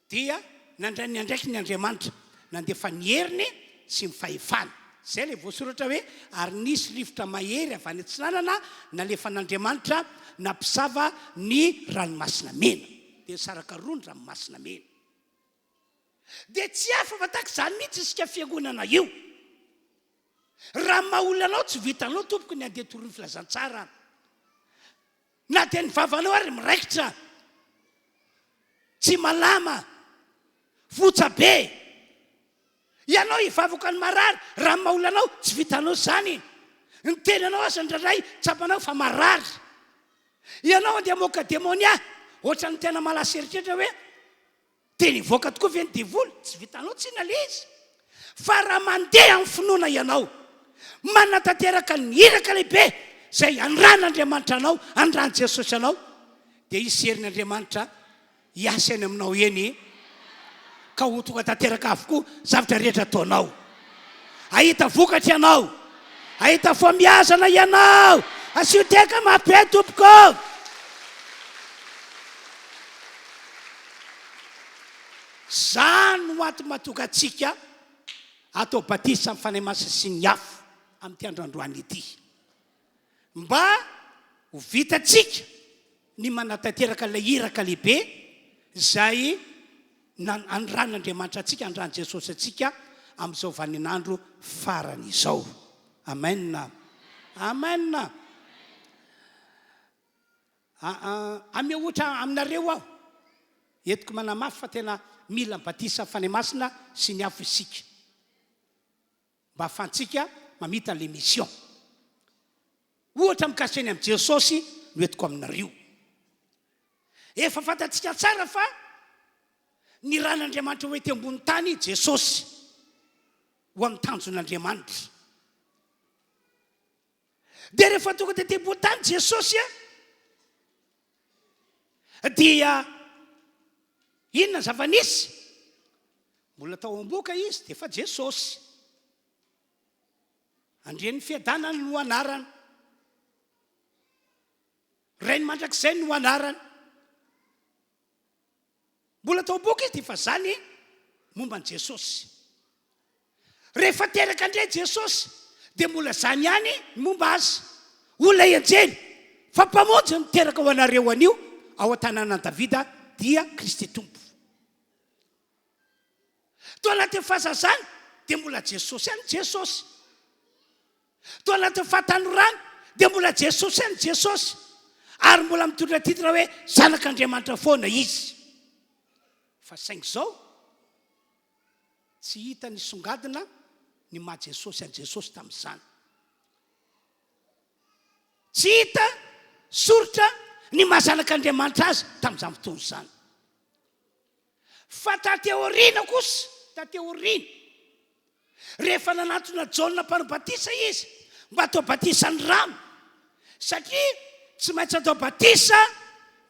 dia nandray ny andraikiny Andriamanitra, nandefa ny heriny sy ny fahefany. Izay ilay voasoratra hoe, Ary nisy rivotra mahery avy any atsinanana nalefan'Andriamanitra nampisava ny Ranomasina Mena. Dia nisaraka roa ny Ranomasina Mena. Dia tsy hafa fa tahaka izany mihitsy isika fiangonana io. Raha ny maha olona anao tsy vitanao tompoko ny handeha torin'ny filazantsara. Na dia ny vavanao ary miraikitra, tsy malama, votsa be. Ianao hivavaka ny marary, raha ny maha olona anao tsy vitanao izany. Ny tenanao aza indraindray tsapanao fa marary. Ianao andeha hamoaka demonia, ohatran'ny tena mahalasa eritreritra hoe Tena hivoaka tokoa ve ny devoly? Tsy vitanao tsinona le izy. Fa raha mandeha amin'ny finoana ianao, manatanteraka ny iraka lehibe izay anirahan'Andriamanitra anao, anirahan'i Jesosy anao, dia hisy herin'Andriamanitra hiasa eny aminao eny ka ho tonga tanteraka avokoa zavatra rehetra ataonao. Hahita vokatra ianao. Hahita fahombiazana ianao. Asio teka mafy be tompoko. Izany no antony mahatonga antsika atao batisa amin'ny Fanahy Masina sy ny afo amin'ity andro androany ity. Mba ho vitantsika ny manatanteraka ilay iraka lehibe izay anirahan'Andriamanitra antsika, anirahan'i Jesosy antsika amin'izao vaninandro farany izao. Amen. Amen. Aa Ameo ohatra aminareo aho. Entiko manamafy fa tena mila ny batisa Fanahy Masina sy ny afo isika. Mba ahafahantsika mamita an'ilay mission. Ohatra mikasika ny amin'i Jesosy no entiko aminareo. Efa fantatsika tsara fa niran'Andriamanitra ho ety ambony tany i Jesosy ho amin'ny tanjon'Andriamanitra. Dia rehefa tonga tety ambony tany Jesosy dia inona ny zava-nisy? Mbola tao am-bohoka izy dia efa Jesosy. Andrian'ny fiadanana no anarany. Rain'ny mandrakizay no anarany. Mbola tao am-bohoka izy dia efa zany momba an'i Jesosy. Rehefa teraka indray Jesosy dia mbola zany ihany ny momba azy. Hoy ilay anjely, Fa Mpamonjy no teraka ho anareo anio ao an-tanànan'i Davida, dia Kristy Tompo. Tao anatin'ny fahazazana dia mbola Jesosy ihany Jesosy. Tao anatin'ny fahatanorana dia mbola Jesosy ihany Jesosy. Ary mbola mitondra titre hoe Zanak'Andriamanitra foana izy. Fa saingy izao, tsy hita nisongadina ny maha Jesosy an'i Jesosy tamin'izany. Tsy hita soritra ny maha zanak'Andriamanitra azy tamin'izany fotoana izany. Fa taty aoriana kosa, taty aoriana, rehefa nanantona Jaona mpanao batisa izy mba hatao batisan'ny rano, satria tsy maintsy atao batisa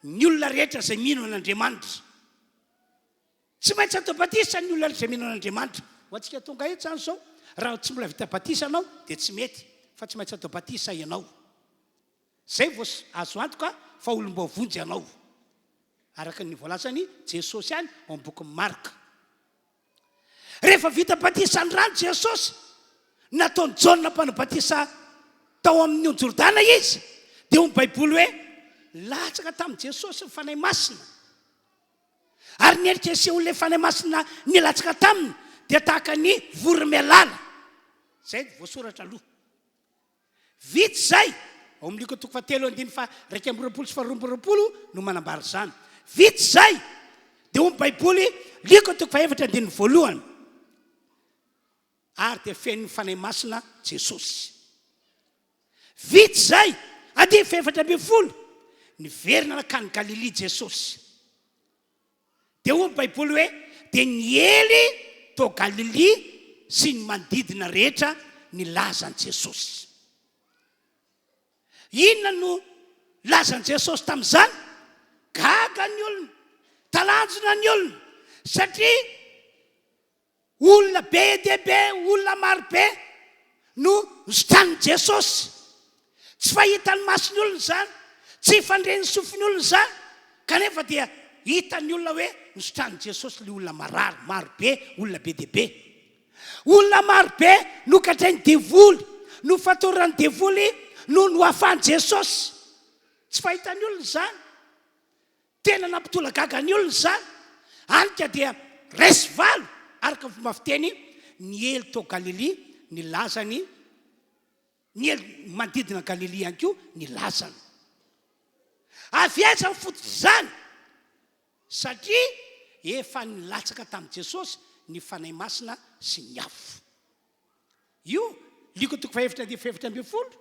ny olona rehetra izay mino an'Andriamanitra. Tsy maintsy atao batisa ny olona rehetra izay mino an'Andriamanitra. Ho antsika tonga eto izany izao, raha tsy mbola vita batisa ianao dia tsy mety fa tsy maintsy atao batisa ianao. Izay vao azo antoka fa olom-boavonjy ianao. Araka ny voalazan'i Jesosy ihany ao amin'ny bokin'i Marka. Rehefa vita batisa ny rano Jesosy, nataon'i Jaona mpanao batisa tao amin'ny ony Jordana izy, dia hoy ny Baiboly hoe, latsaka tamin'i Jesosy ny Fanahy Masina. Ary ny endrika asehon'ilay Fanahy Masina nilatsaka taminy dia tahaka ny voromailala. Izay no voasoratra aloha. Vita izay, ao amin'ny Lioka toko fahatelo andininy faha-21 sy faha-22 no manambara izany. Vita izay, dia hoy ny Baiboly, Lioka toko fahefatra andininy voalohany, Ary dia feno ny Fanahy Masina Jesosy. Vita izay, andininy faha-14, niverina nankany Galilia Jesosy. Dia hoy ny Baiboly hoe, Dia niely tao Galilia sy ny manodidina rehetra ny lazan'i Jesosy. Inona no lazan'i Jesosy tamin'izany? Gaga ny olona, talanjona ny olona, satria Olona be dia be, olona maro be no nositranin'i Jesosy. Tsy fahitan'ny mason'ny olona izany, tsy fandren'ny sofin'ny olona izany, kanefa dia hitan'ny olona hoe nositranin'i Jesosy ilay olona marary, maro be, olona be dia be. Olona maro be nogadrain'ny devoly, nofatoran'ny devoly no nohafahan'i Jesosy. Tsy fahitan'ny olona izany. Tena nampitolagaga ny olona izany, hany ka dia resy valo, araka ny fomba fiteny, niely tao Galilia ny lazany, niely manodidina an'i Galilia ihany koa ny lazany. Avy aiza ny fototr'izany? Satria efa nilatsaka tamin'i Jesosy ny Fanahy Masina sy ny afo. Io, Lioka toko fahefatra andininy fahefatra ambin'ny folo,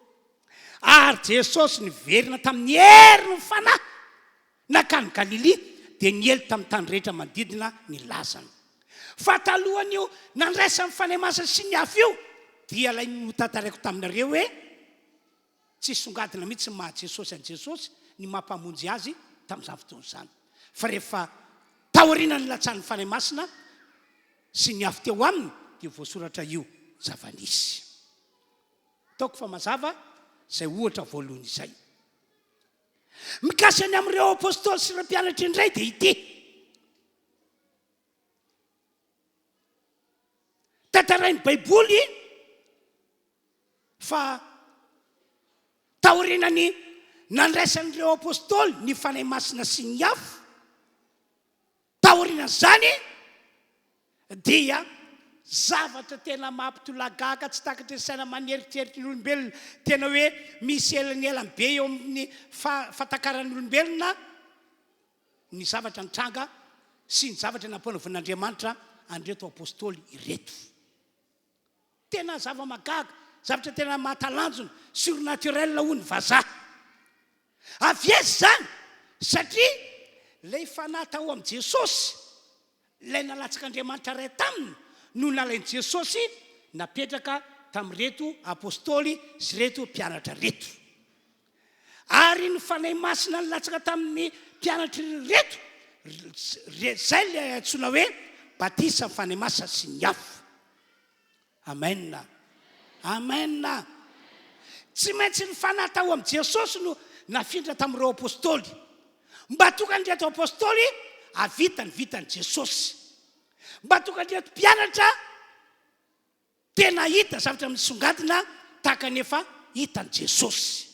Ary Jesosy niverina tamin'ny herin'ny Fanahy nankany Galilia, dia niely tamin'ny tany rehetra manodidina ny lazany. Fa talohan'io nandraisan'ny Fanahy Masina sy ny afo io, dia ilay notantaraiko taminareo hoe, Tsy songadina mihitsy ny maha Jesosy an'i Jesosy, ny maha Mpamonjy Azy tamin'izany fotoana izany. Fa rehefa taorian'ny nilatsahan'ny Fanahy Masina sy ny afo teo aminy dia voasoratra io zava-nisy. Ataoko fa mazava izay ohatra voalohany izay. Mikasika ny amin'ireo Apostoly sy ireo mpianatra indray dia ity. Tantarain'ny Baiboly fa taorian'ny nandraisan'ireo Apostoly ny Fanahy Masina sy ny afo, taorian'izany dia zavatra tena mampitolagaga, tsy takatry ny saina maneritreritra ny olombelona, tena hoe misy elanelany be eo amin'ny fahatakaran'ny olombelona ny zavatra nitranga sy ny zavatra nampanaovin'Andriamanitra an'ireto Apostoly ireto. Tena zava-mahagaga, zavatra tena mahatalanjona, surnaturel hoy ny vazaha. Avy aiza izany? Satria ilay fanahy tao amin'i Jesosy, ilay nalatsak'Andriamanitra Ray taminy no nalain'i Jesosy napetraka tamin'ireto Apostoly sy ireto mpianatra ireto. Ary ny Fanahy Masina nilatsaka tamin'ny mpianatra ireto, izay ilay antsoina hoe batisa ny Fanahy Masina sy ny afo. Amen. Amen. Tsy maintsy ny Fanahy tao amin'i Jesosy no nafindra tamin'ireo Apostoly. Mba tonga an'ireto Apostoly hahavita ny vitan'i Jesosy. Mba tonga an'ireto mpianatra Tena hita zavatra misongadina tahaka ny efa hitan'i Jesosy.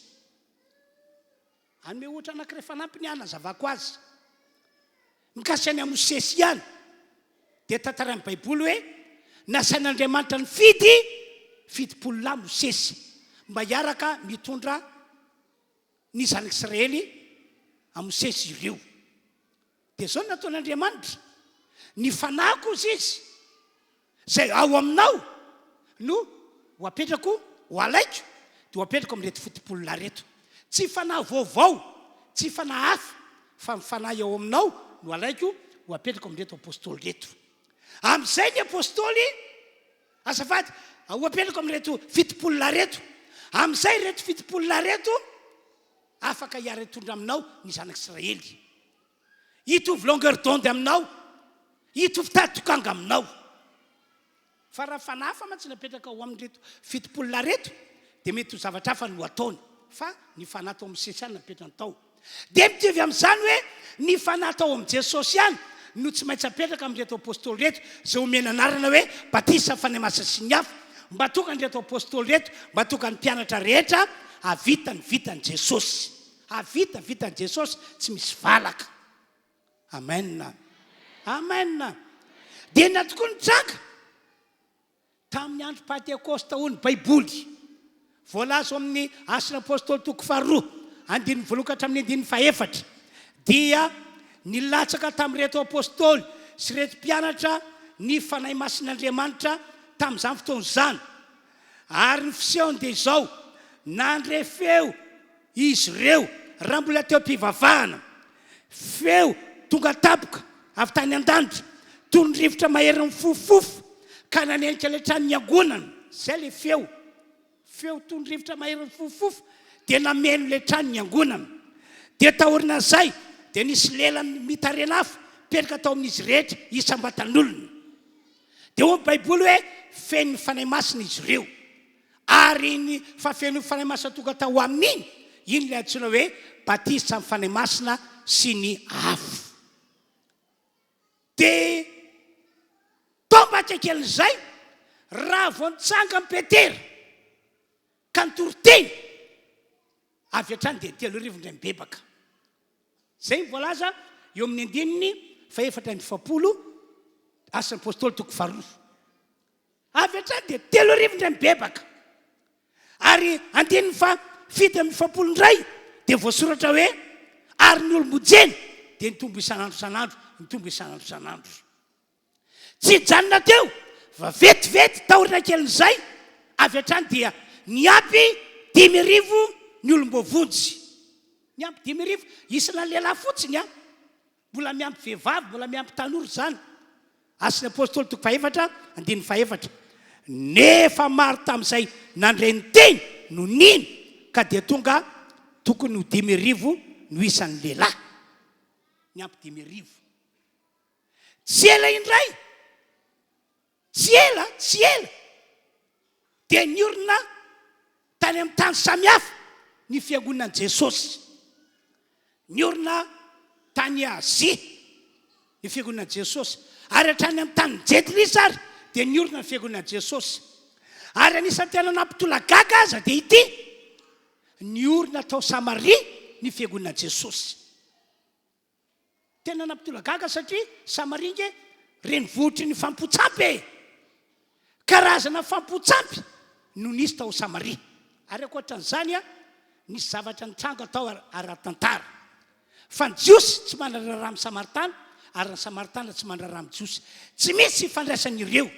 Hanome ohatra anankiray fanampiny aho hanazavako azy. Mikasika an'i Mosesy ihany, dia tantarain'ny Baiboly hoe nasain'Andriamanitra nifidy 70 lahy Mosesy mba hiaraka mitondra ny zanak'Israely amin'i Mosesy ireo. Dia izao no nataon'Andriamanitra, Ny fanahiko, hozy Izy, izay ao aminao no ho apetrako, ho alaiko, dia ho apetrako amin'ireto fotopolona ireto. Tsy fanahy vaovao, tsy fanahy hafa, fa ny fanahy ao aminao no alaiko ho apetrako amin'ireto apostoly ireto. Amin'izay ny apostoly, azafady, ho apetrako amin'ireto 70 lahy ireto. Amin'izay ireto 70 lahy ireto afaka hiara-hitondra aminao ny zanak'Israely. Hitovy longueur d'onde aminao, hitovy tady tokanga aminao. Fa raha fanahy hafa mantsy no apetraka ao amin'ireto 70 lahy ireto dia mety ho zavatra hafa no ataony. Fa ny fanahy tao amin'ny Mosesy ihany no napetrany tao. Dia mitovy amin'izany hoe ny fanahy tao amin'i Jesosy ihany no tsy maintsy apetraka amin'ireto apostoly ireto izay omena anarana hoe batisa Fanahy Masina sy ny hafa mba tonga an'ireto apostoly ireto mba tonga ny mpianatra rehetra hahavita ny vitan'i Jesosy. Hahavita vitan'i Jesosy tsy misy valaka. Amen. Amen. Dia inona tokoa ny tranga? Tamin'ny andro Pantekosta hoy ny Baiboly. Voalaza ao amin'ny Asan'ny Apostoly toko faharoa, andininy voalohany ka hatramin'ny andininy fahefatra, dia nilatsaka tamin'ireto apostoly sy ireto mpianatra ny Fanahy Masin'Andriamanitra tamin'izany fotoana izany. Ary ny fisehony dia izao, nandre feo Izy ireo, raha mbola teo am-pivavahana. Feo tonga tampoka avy tany an-danitra, toy ny rivotra mahery mifofofofo, ka nanenika ilay trano niangonana. Izay ilay feo. Feo toy ny rivotra mahery mifofofofo, dia nameno ilay trano niangonana. Dia taorian'izay, dia nisy lela mitaren'afo mipetraka tao amin'izy rehetra isam-batan'olona. Dia hoy ny Baiboly hoe, Feno ny Fanahy Masina izy ireo. Ary iny fahafenoan'ny Fanahy Masina tonga tao aminy iny, iny ilay antsoina hoe batisa amin'ny Fanahy Masina sy ny afo. Dia tombaka kelin'izay, raha vao nitsangan'i Petera ka nitory teny, avy hatrany dia 3000 indray mibebaka. Izay no voalaza eo amin'ny andininy faha-44, Asan'ny Apostoly toko faharoa. Avy hatrany dia 3000 indray mibebaka. Ary andininy faha 47 indray dia voasoratra hoe, Ary ny olom-bojena dia nitombo isan'andro isan'andro, nitombo isan'andro isan'andro. Tsy nijanona teo fa vetivety taoriana kelin'izay, avy hatrany dia niampy 5000 ny olom-boavonjy. Niampy 5000, isana lehilahy fotsiny an! Mbola miampy vehivavy, mbola miampy tanora izany. Asan'ny Apostoly toko fahefatra, andininy fahefatra. Nefa maro tamin'izay nandre ny teny no nino, ka dia tonga tokony ho 5000 no isan'ny lehilahy. Niampy 5000. Tsy ela indray, tsy ela, tsy ela, dia niorina tany amin'ny tany samihafa ny fiangonan'i Jesosy. Niorina tany Azia ny fiangonan'i Jesosy, ary hatrany amin'ny tanin'ny Jentilisa ary dia niorina ny fiangonan'i Jesosy. Ary anisan'ny tena nampitolagaga aza dia ity, niorina tao Samaria ny fiangonan'i Jesosy. Tena nampitolagaga satria Samaria nge renivohitry ny fampotsampy e! Karazana fampotsampy no nisy tao Samaria. Ary ankoatran'izany, nisy zavatra nitranga tao ara-tantara. Fa ny Jiosy tsy mandraharaha amin'ny Samaritana ary ny Samaritana tsy mandraharaha amin'ny Jiosy. Tsy misy ifandraisany ireo.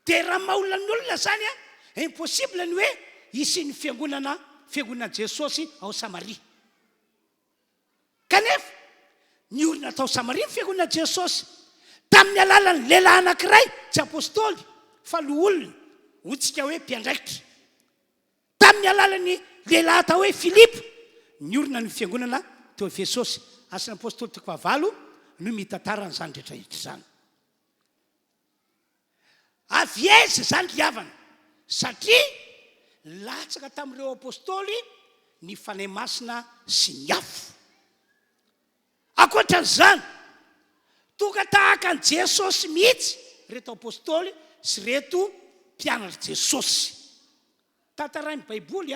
Dia raha maha olona ny olona izany, impossible ny hoe hisian'ny fiangonana, fiangonan'i Jesosy ao Samaria. Kanefa, niorina tao Samaria ny fiangonan'i Jesosy, tamin'ny alalan'ny lehilahy anankiray, tsy apostoly, fa loholona, hoy-tsika hoe mpiandraikitra. Tamin'ny alalan'ny lehilahy atao hoe Filipo, niorina ny fiangonana teo Efesosy. Asan'ny Apostoly toko fahavalo no mitantara an'izany rehetra rehetra izany. Avy aiza izany ry havana? Satria latsaka tamin'ireo apostoly ny Fanahy Masina sy ny afo. Ankoatra an'izany, tonga tahaka an'i Jesosy mihitsy ireto apostoly sy ireto mpianatr'i Jesosy. Tantarain'ny Baiboly,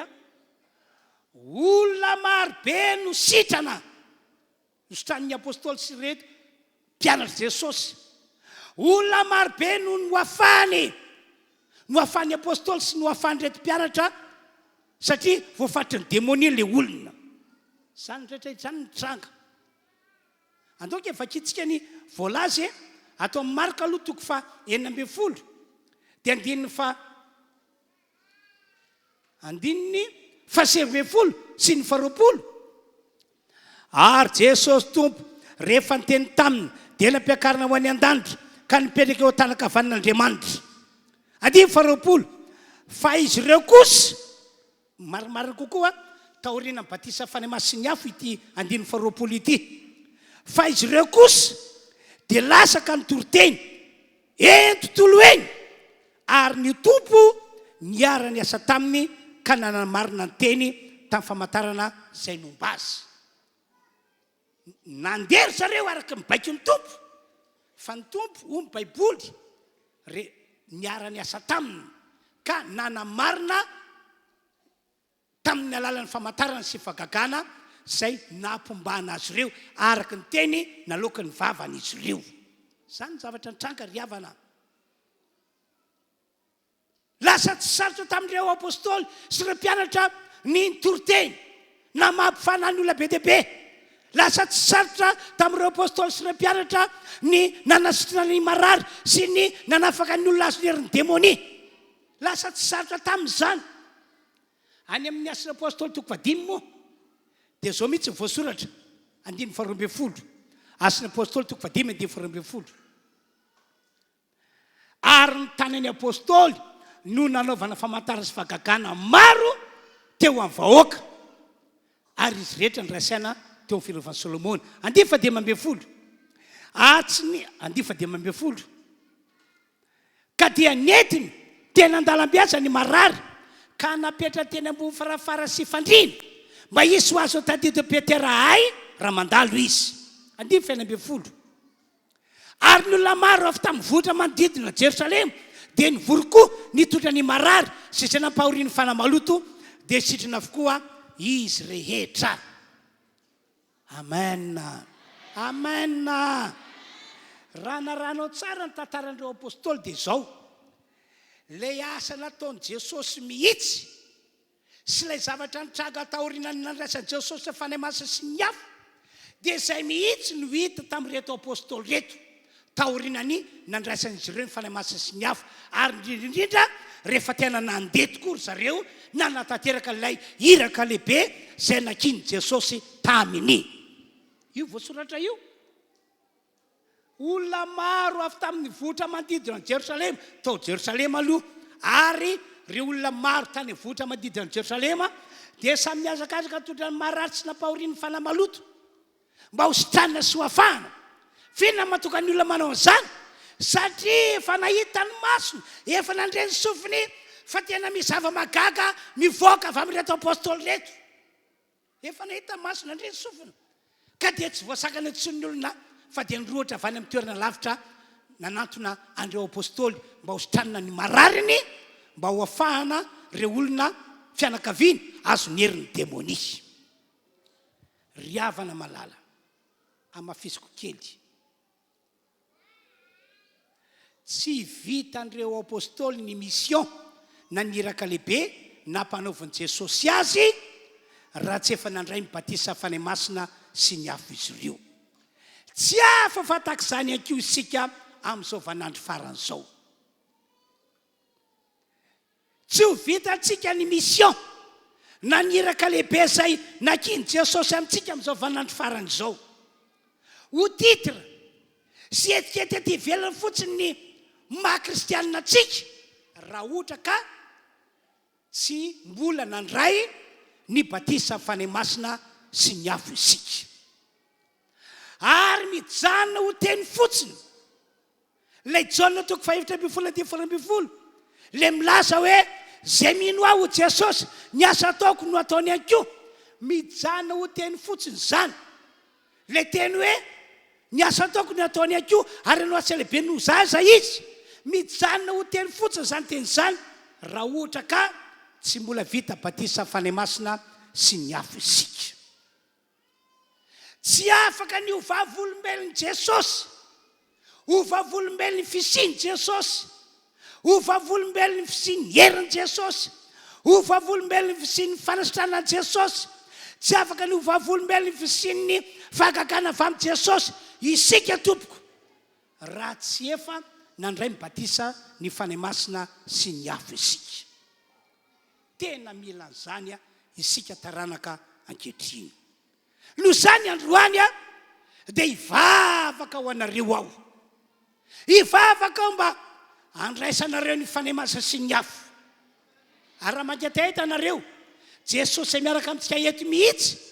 olona marobe no sitrana. Nositranin'ny Apostoly sy ireto mpianatr'i Jesosy. Olona marobe no nohafahany. Nohafahan'ny Apostoly sy nohafahan'ireto mpianatra satria voafatry ny demonia ilay olona. Izany rehetra izany nitranga. Andao ange vakintsika ny voalaza e. Ato amin'ny Marka aloha toko faha 16 dia andininy faha Andininy Fahasivy ambin'ny folo sy ny faharoapolo. Ary Jesosy Tompo, rehefa niteny taminy, dia nampiakarina ho any an-danitra, ka nipetraka eo an-tanan-kavanan'Andriamanitra. Andininy faharoapolo. Fa izy ireo kosa, marimarina kokoa, taorian'ny batisa Fanahy Masin'ny afo ity andininy faharoapolo ity. Fa izy ireo kosa dia lasa ka nitory teny eny tontolo eny, ary ny Tompo niara-niasa taminy ka nanamarina ny teny tamin'ny famantarana izay nomba azy. Nandeha ry zareo araka ny baikon'ny Tompo, fa ny Tompo, hoy ny Baiboly, re, niara-niasa taminy ka nanamarina tamin'ny alalan'ny famantarana sy fahagagana izay nampombana azy ireo araka ny teny naloaky ny vavan'izy ireo. Izany ny zavatra nitranga ry havana. Lasa tsy sarotra tamin'ireo apostoly sy ireo mpianatra ny nitory teny, na mampifanahy ny olona be dia be. Lasa tsy sarotra tamin'ireo apostoly sy ireo mpianatra ny nanasitrana ny marary sy ny nanafaka ny olona azon'ny herin'ny demonia. Lasa tsy sarotra taminy izany. Any amin'ny Asan'ny Apostoly toko fahadimy moa dia izao mihitsy ny voasoratra, andininy faharoa ambin'ny folo. Asan'ny Apostoly toko fahadimy andininy faharoa ambin'ny folo. Ary ny tanan'ny Apostoly no nanaovana famantarana sy fahagagana maro teo amin'ny vahoaka, ary izy rehetra niray saina teo amin'ny fiarovan'i Solomona. Andininy fahadimy ambin'ny folo. Atsy ny andininy fahadimy ambin'ny folo. Ka dia nentiny teny an-dalambe aza ny marary, ka napetrany teny ambony farafara sy fandriana, mba hisy ho azo tadidin'i Petera ahy raha mandalo izy. Andininy fahenina ambin'ny folo. Ary ny olona maro avy tamin'ny vohitra manodidina Jerosalema dia nivory koa nitondra ny marary sy izay nampahorian'ny fanahy maloto, dia sitrana avokoa izy rehetra. Amen! Amen! Raha narahanao tsara ny tantaran'ireo apostoly dia izao, ilay asa nataon'i Jesosy mihitsy sy ilay zavatra nitranga taorian'ny nandraisan'i Jesosy ny Fanahy Masina sy ny afo dia izay mihitsy no hita tamin'ireto apostoly ireto taorian'ny nandraisan'izy ireo ny Fanahy Masina sy ny afo, ary indrindra indrindra rehefa tena nandeha tokoa ry zareo nanatanteraka ilay iraka lehibe izay nakian'i Jesosy taminy. Io voasoratra io. Olona maro avy tamin'ny vohitra manodidina an'i Jerosalema, tao Jerosalema aloha, ary ireo olona maro tany amin'ny vohitra manodidina an'i Jerosalema dia samy nihazakazaka nitondra ny marary sy nampahorian'ny fanahy maloto. Mba ho sitranina sy ho afahana. F'inona no mahatonga ny olona manao an'izany? Satria efa nahita ny masony, efa nandre ny sofiny fa tena misy zava-mahagaga mivoaka avy amin'ireto apostoly ireto. Efa nahita ny masony, nandre ny sofiny. Ka dia tsy voasakana intsony ny olona fa dia nirohotra avy any amin'ny toerana lavitra nanantona an'ireo apostoly mba ho sitranina ny marariny, mba ho afahana ireo olona fianakaviany azon'ny herin'ny demonia. Ry havana malala, hamafisiko kely. Tsy vitan'ireo Apostoly ny mission na ny iraka lehibe nampanaovin'i Jesosy azy raha tsy efa nandray ny batisa Fanahy Masina sy ny afo izy ireo. Tsy hafa fa tahaka izany ihany koa isika amin'izao vaninandro farany izao. Tsy ho vitantsika ny mission na ny iraka lehibe izay nakian'i Jesosy amintsika amin'izao vaninandro farany izao. Ho titre sy etikety ety ivelany fotsiny ny maha kristianina antsika raha ohatra ka tsy mbola nandray ny batisa Fanahy Masina sy ny afo isika. Ary mijanona ho teny fotsiny Ilay Jaona toko fahefatra ambin'ny folo andininy faharoa ambin'ny folo, ilay milaza hoe, Izay mino Ahy, hoy Jesosy, ny asa ataoko no hataony ihany koa. Mijanona ho teny fotsiny izany. Ilay teny hoe, Ny asa ataoko no hataony ihany koa, ary hanao asa lehibe noho izaho aza izy. Mijanona ho teny fotsiny izany teny izany, raha ohatra ka tsy mbola vita batisa Fanahy Masina sy ny afo isika. Tsy afaka ny ho vavolombelon'i Jesosy, ho vavolombelon'ny fisian'i Jesosy, ho vavolombelon'ny fisian'ny herin'i Jesosy, ho vavolombelon'ny fisian'ny fanasitranan'i Jesosy, tsy afaka ny ho vavolombelon'ny fisian'ny fahagagana avy amin'i Jesosy isika tompoko raha tsy efa nandray ny batisa ny Fanahy Masina sy ny afo isika. Tena mila an'izany. isika taranaka ankehitriny. Noho izany androany aho dia hivavaka ho anareo aho. Hivavaka aho mba handraisanareo ny Fanahy Masina sy ny afo. Ary raha mangetaheta ianareo, Jesosy izay miaraka amintsika eto mihitsy,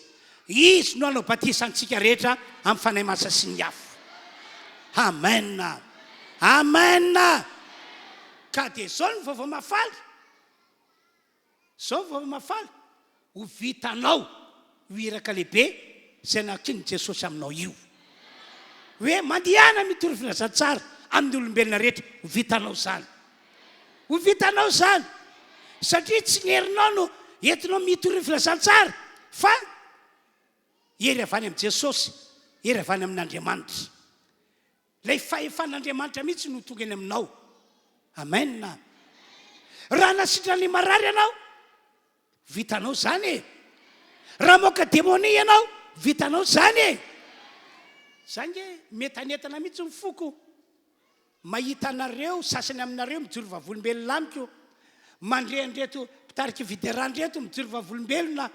Izy no hanao batisa antsika rehetra amin'ny Fanahy Masina sy ny afo. Amen. Amen. Ka dia izao ny vaovao mahafaly. Izao ny vaovao mahafaly, ho vitanao io iraka lehibe izay nankinin'i Jesosy aminao io. Hoe mandehana mitory filazantsara amin'ny olombelona rehetra, ho vitanao izany. Ho vitanao izany. Satria tsy ny herinao no entinao mitory ny filazantsara fa hery avy any amin'i Jesosy, hery avy any amin'Andriamanitra. Ilay fahefan'Andriamanitra mihitsy no tonga eny aminao. Amen. Raha nasitrana ny marary ianao, vitanao izany e. Raha maoka demonia ianao, vitanao izany e. Za nge mientanentana mihitsy ny foko mahita anareo, sasany aminareo mijoro vavolombelona amiko, mandre an'ireto mpitarika fiderana ireto mijoro vavolombelona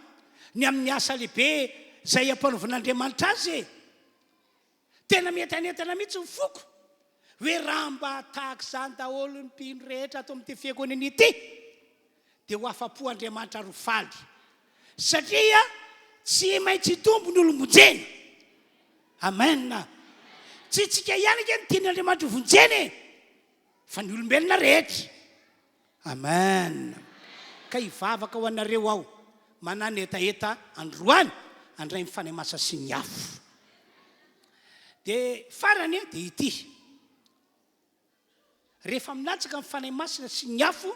ny amin'ny asa lehibe izay ampanaovin'Andriamanitra azy e. Tena mientanentana mihitsy ny foko hoe raha mba tahaka izany daholo ny mpino rehetra ato amin'ity fiangonana ity dia ho afa-po Andriamanitra ary ho faly satria tsy maintsy hitombo ny olom-bonjena. Amen. Tsy isika ihany ange no tian'Andriamanitra ho vonjena e, fa ny olombelona rehetra. Amen. Ka hivavaka ho anareo aho manana hetaheta androany handray ny Fanahy Masina sy ny afo. Dia farany dia ity. Rehefa milatsaka ny Fanahy Masina sy ny afo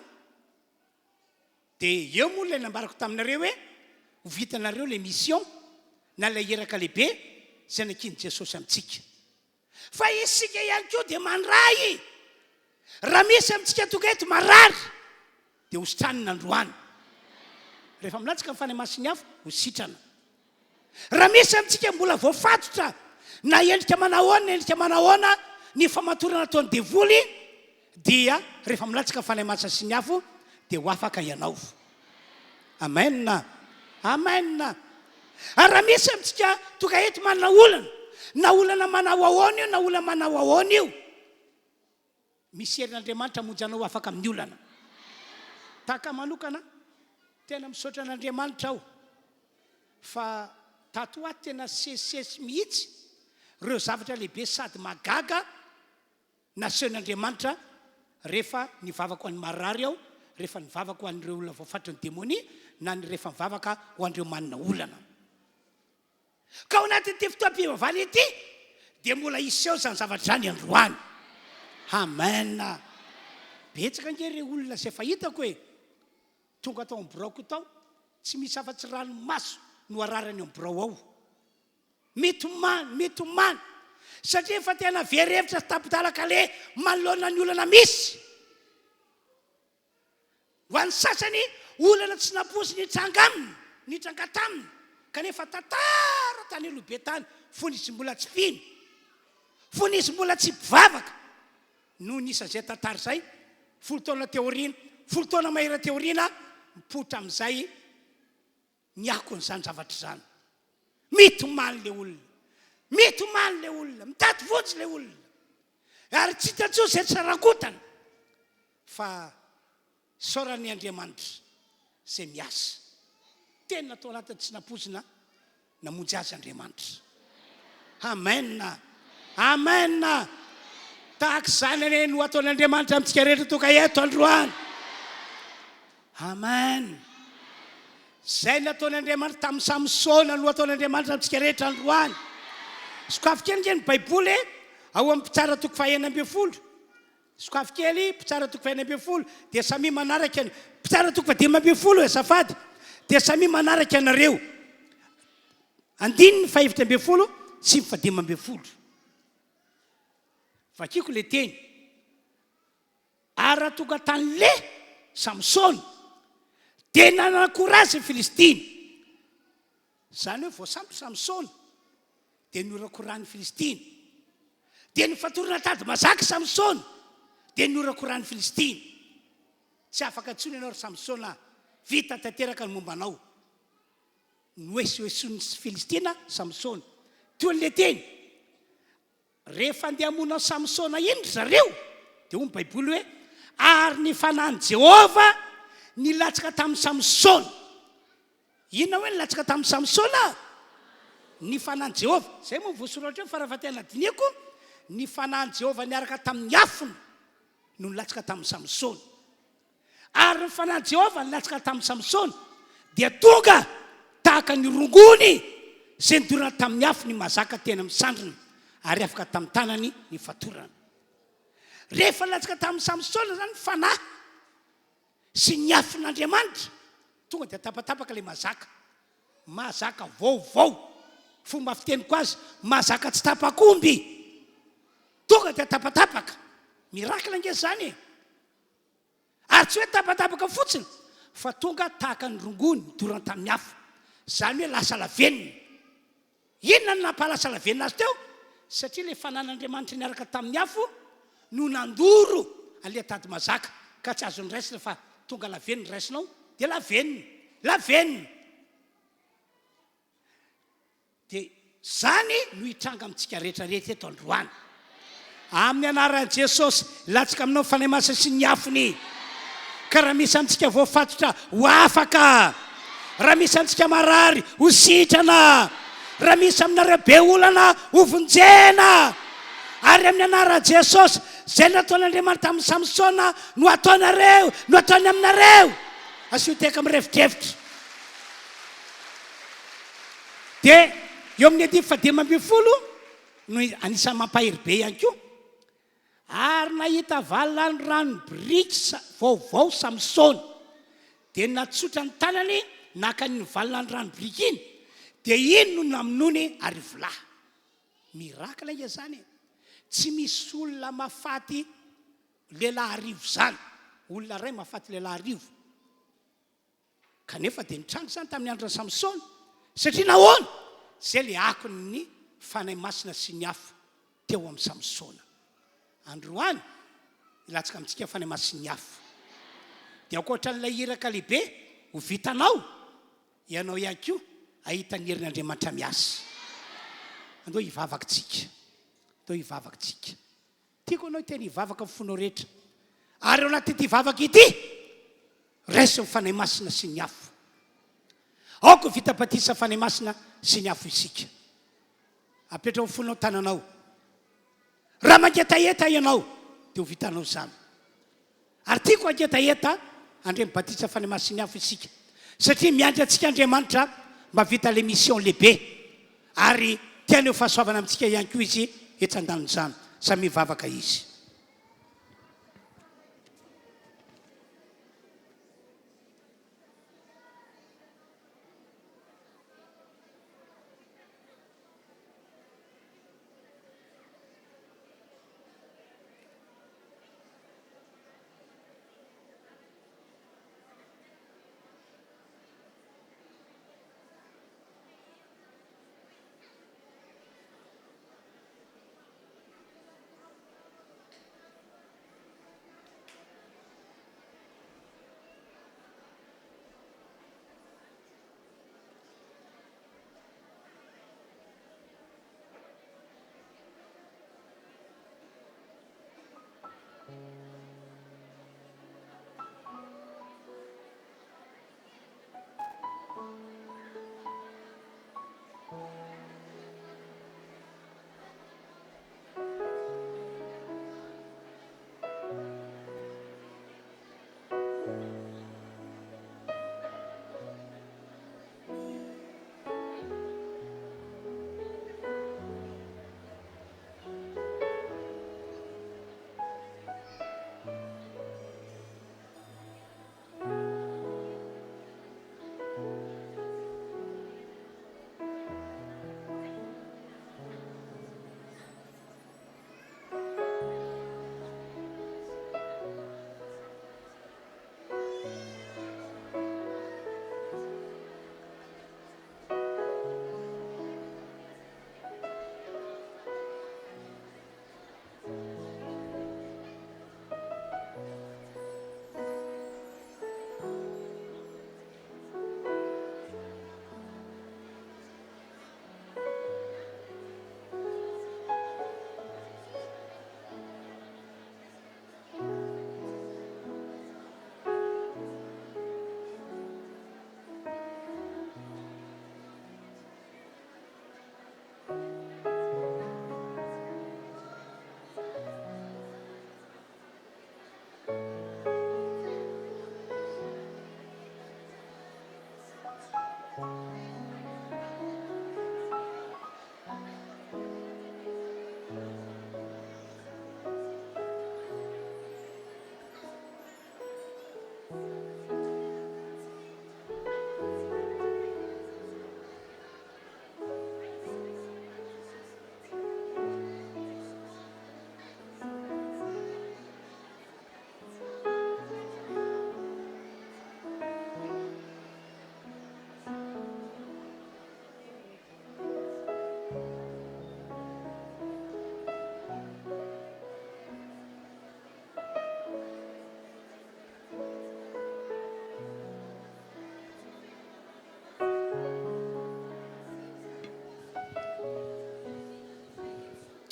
dia eo moa ilay nambarako taminareo hoe ho vitanareo ilay mission na ilay iraka lehibe izay nankinin'i Jesosy amintsika. Fa isika ihany koa dia mandray. Raha misy amintsika tonga eto marary dia ho sitranina androany. Rehefa milatsaka ny Fanahy Masin'ny afo, ho sitrana. Raha misy amintsika mbola voafatotra na endrika manahoana na endrika manahoana ny famatorana ataon'ny devoly dia rehefa milatsaka ny Fanahy Masina sy ny afo dia ho afaka ianao. Amen. Amen. Ary raha misy amintsika tonga eto manana olana, na olana manao ahoana io na olana manao ahoana io, misy herin'Andriamanitra hamonjy anao ho afaka amin'ny olana. Tahaka manokana, tena misaotra an'Andriamanitra aho fa tato ho ato tena sesisesy mihitsy ireo zavatra lehibe sady mahagaga Nasehon'Andriamanitra rehefa nivavaka ho an'ny marary aho, rehefa nivavaka ho an'ireo olona voafatotry ny demonia, na ny rehefa mivavaka ho an'ireo manana olana. Ka ao anatin'ity fotoam-pivavahana ity dia mbola hiseho izany zavatra izany androany. Amen. Betsaka ange ireo olona izay efa hitako e. Tonga tao amin'ny biraoko tao, tsy misy afa-tsy ranomaso no ararany ao amin'ny birao ao. Mitomany, mitomany, satria efa tena very hevitra sy tapi-dalan-kaleha manoloana ny olana misy. Ho an'ny sasany, olana tsy nampoiziny nitranga aminy, nitranga taminy, kanefa tantara tany aloha be tany, fony izy mbola tsy mpino, fony izy mbola tsy mpivavaka, no nisy an'izay tantara izay, 10 taona teo aoriana, 10 taona mahery teo aoriana, mipoitra amin'izay ny akon'izany zavatra izany. Mitomany ilay olona. Mitomany ilay olona. Mitady vonjy ilay olona. Ary tsy hita intsony izay tsy rakotana. Fa isaorana Andriamanitra izay miasa. Tena tao anatin'ny tsy nampoizina namonjy azy Andriamanitra. Amen. Amen. Tahaka izany anie no ataon'Andriamanitra amintsika rehetra tonga eto androany. Amen. Izay nataon'Andriamanitra tamin'i Samsona no ataon'Andriamanitra amintsika rehetra androany. Sokafy kely nge ny Baiboly e, ao amin'ny Mpitsara toko faha 16. Sokafy kely Mpitsara toko faha 16 dia samia manaraka ny Mpitsara toko faha 15 azafady dia samia manaraka ianareo. Andininy faha 14 sy ny faha 15. Vakiko ilay teny. Ary raha tonga tany Lehy Samsona, dia nanakora azy ny Filistina. Izany hoe voasampy Samsona, dia norakorahin'ny Filistina. Dia nofatorana tady mazaka Samsona, dia norakorahin'ny Filistina. Tsy afaka intsony ianao ry Samsona, vita tanteraka ny momba anao. Noesoesoin'ny Filistina Samsona. Toy an'ilay teny, Rehefa handeha hamono an'i Samsona iny ry zareo, dia hoy ny Baiboly hoe, Ary ny fanahin'i Jehovah nilatsaka tamin'i Samsona. Inona hoe nilatsaka tamin'i Samsona? Ny fanahin'i Jehovah. Izay moa voasoratra eo fa raha tena dinihiko, ny fanahin'i Jehovah niaraka tamin'ny afony no nilatsaka tamin'i Samsona. Ary ny Fanahin'i Jehovah nilatsaka tamin'i Samsona, dia tonga tahaka ny rongony izay nidorana tamin'ny afo ny mazaka teny amin'ny sandriny, ary afaka tamin'ny tanany ny fatorana. Rehefa nilatsaka tamin'i Samsona izany ny Fanahy sy ny afon'Andriamanitra, tonga dia tapatapaka ilay mazaka. Mazaka vaovao, fomba fiteniko azy, mazaka tsy tapak'omby. Tonga dia tapatapaka. Miracle ange izany e! Ary tsy hoe tapatapaka fotsiny fa tonga tahaka ny rongony nidorana tamin'ny afo. Izany hoe lasa lavenona. Inona no nampahalasa lavenona azy teo? Satria ilay fanan'Andriamanitra niaraka tamin'ny afo no nandoro an'ilay tady mazaka ka tsy azony raisina fa tonga lavenona raisinao dia lavenona. Lavenona. Dia izany no hitranga amintsika rehetra rehetra eto androany. Amin'ny anaran'i Jesosy, latsaka aminao ny Fanahy Masina sy ny afony. Ka raha misy amintsika voafatotra, ho afaka. Raha misy amintsika marary, ho sitrana. Raha misy aminareo be olana, ho vonjena. Ary amin'ny anaran'i Jesosy, izay nataon'Andriamanitra tamin'i Samsona no hataonareo, no hataony aminareo. Asio tehaka mirefodrefotra. Dia eo amin'ny andininy fahadimy ambin'ny folo no anisan'ny mampahery be ihany koa. Ary nahita valanorano biriky vaovao Samsona. Dia natsotra ny tanany naka an'iny valanorano biriky iny, dia iny no namonoany arivolahy. Miracle ange izany e! Tsy misy olona mahafaty lehilahy arivo izany. Olona iray mahafaty lehilahy arivo. Kanefa dia nitranga izany tamin'ny andron'i Samsona. Satria nahoana? Izay ilay akon'ny Fanahy Masina sy ny afo teo amin'i Samsona. Androany, hilatsaka amintsika ny Fanahy Masin'ny afo. Dia ankoatra an'ilay iraka lehibe ho vitanao, ianao ihany koa hahita ny herin'Andriamanitra miasa. Andao hivavaka isika. Andao hivavaka isika. Tiako ianao hiteny hivavaka amin'ny fonao rehetra. Ary ao anatin'ity vavaka ity, raiso ny Fanahy Masina sy ny afo. Aoka ho vita batisa Fanahy Masina sy ny afo isika. Apetraho amin'ny fonao tananao. Raha mangetaheta ianao, dia ho vitanao izany. Ary tiako hangetaheta handre ny batisa Fanahy Masin'ny afo isika. Satria miandry antsika Andriamanitra mba vita ilay mission lehibe. Ary te haneho fahasoavana amintsika ihany koa Izy etsy andanin'izany. Samia mivavaka Izy.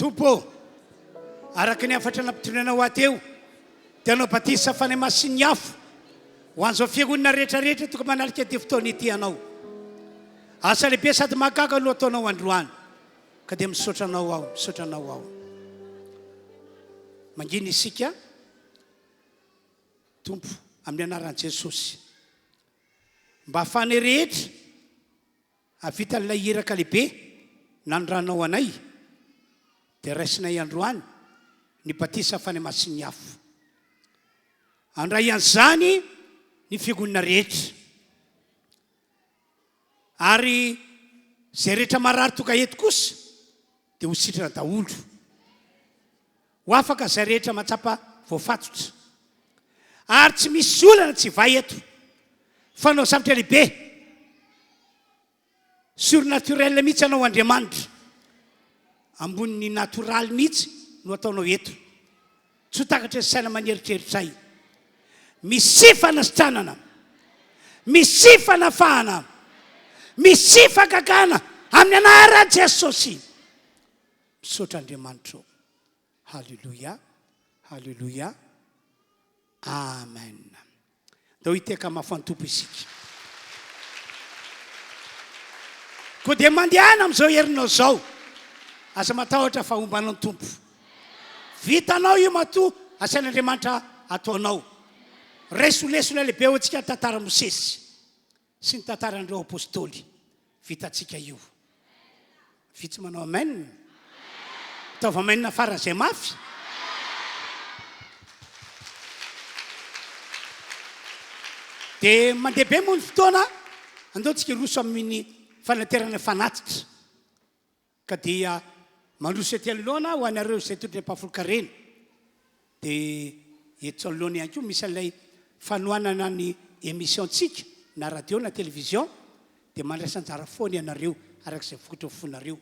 Tompo ô, araka ny hafatra nampitondrainao ahy teo, dia hanao batisa Fanahy Masin'ny afo ho an'izao fiangonana rehetra rehetra tonga manatrika ity fotoana ity Ianao. Asa lehibe sady mahagaga no ataonao androany, ka dia misaotra Anao aho, misaotra Anao aho. Mangina isika, Tompo, amin'ny anaran'i Jesosy, mba hahafahanay rehetra Hahavita an'ilay iraka lehibe nanoranao anay, dia raisinay androany ny batisa Fanahy Masin'ny afo. Handray an'izany ny fiangonana rehetra. Ary izay rehetra marary tonga eto kosa dia ho sitrana daholo. Ho afaka izay rehetra mahatsapa voafatotra. Ary tsy misy olana tsy hivaha eto. Fa hanao zavatra lehibe, surnaturel mihitsy ianao Andriamanitra. Ambonin'ny natoraly mihitsy no ataonao eto. Tsy ho takatry ny saina aman'eritreritray. Misy fanasitranana, misy fanafahana, misy fagagana amin'ny anaran'i Jesosy. Misaotra Andriamanitra ô. Haleloia, haleloia, amen. Ndao hitehaka mafy an'i Tompo isika. Koa dia mandehana amin'izao herinao izao. Aza matahotra fa homba anao ny Tompo. Vitanao io matoa asain'Andriamanitra ataonao. Raiso lesona lehibe ho antsika ny tantaran'i Mosesy. Sy ny tantaran'ireo apostoly. Vitantsika io. Vitsy manao amen. Ataovy amen faran'izay mafy. Dia mandeha be moa ny fotoana, andao tsika hiroso amin'ny fanaterana fanatitra. Ka dia mandroso ety anoloana ho anareo izay tondro ny ampahafolon-karena. Dia eto anoloana ihany koa misy an'ilay fanohanana ny émission-tsika na radio na télévision dia mandraisa anjara foana ianareo araka izay vokatry ny fonareo.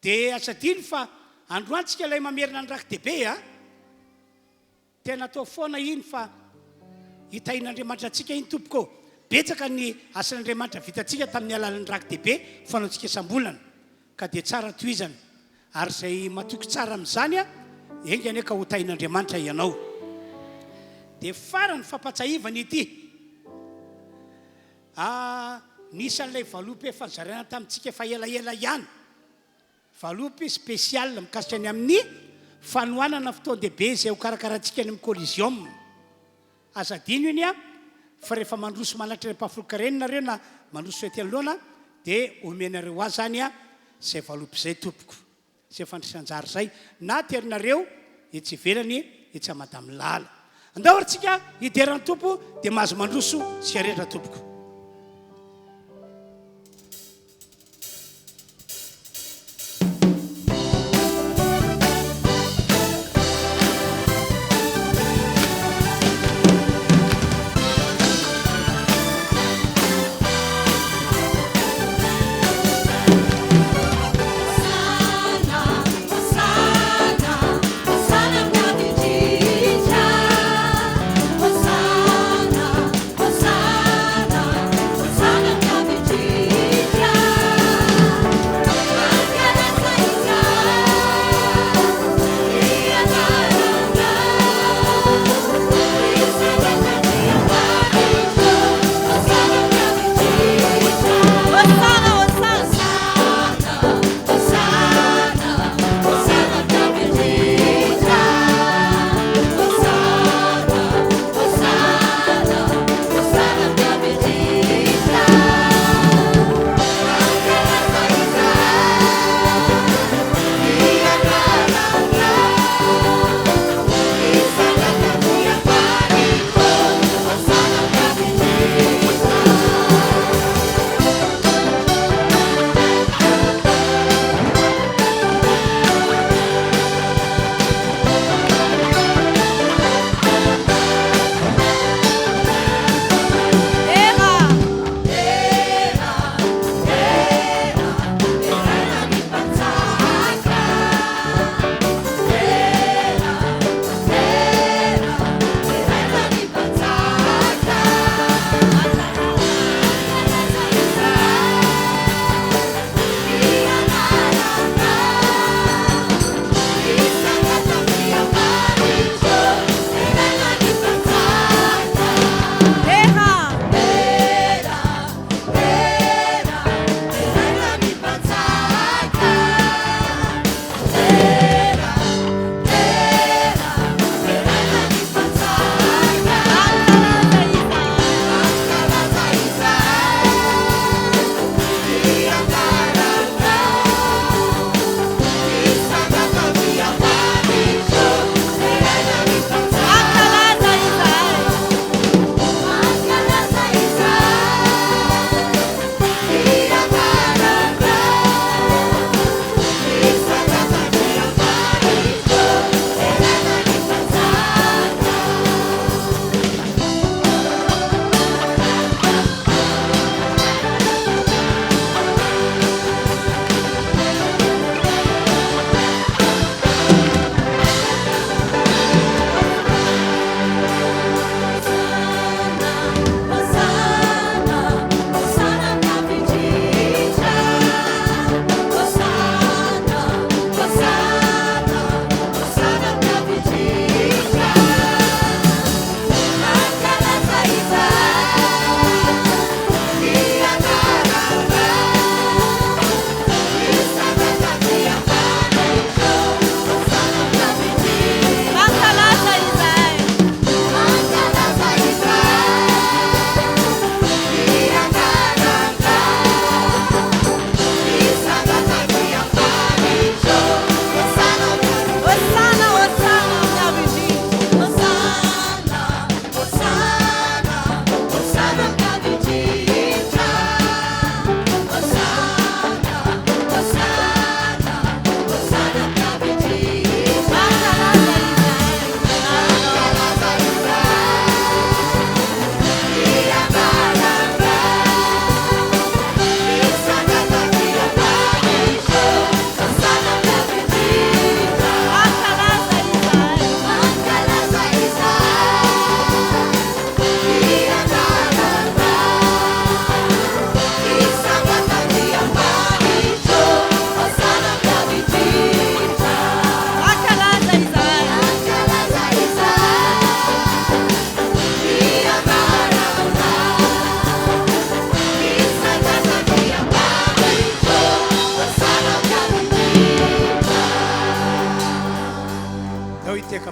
Dia aza adino fa androany tsika ilay mamerina ny raki-dehibe a! Tena atao foana iny fa hitahian'Andriamanitra antsika iny tompoko ô! Betsaka ny asan'Andriamanitra vitantsika tamin'ny alalan'ny raki-dehibe fanaontsika isam-bolana ka dia tsara tohizana ary izay matoky tsara amin'izany enga anie ka ho tahin'Andriamanitra ianao. Dia farany fampatsahivana ity ah, nisy an'ilay valopy efa nozaraina tamintsika efa elaela ihany. Valopy spécial mikasika ny amin'ny fanohanana fotoan-dehibe izay ho karakaraintsika any amin'ny Coliseum. Aza adino iny an, fa rehefa mandroso manatitra ny ampahafolon-karena nareo na mandroso ety anoloana dia omenareo ahy izany an, izay valopy izay tompoko. Izay fandraisan'anjara izay na aterinareo etsy ivelany etsy Madame Lala. Andao ary tsika hidera ny Tompo dia mahazo mandroso sy rehetra tompoko.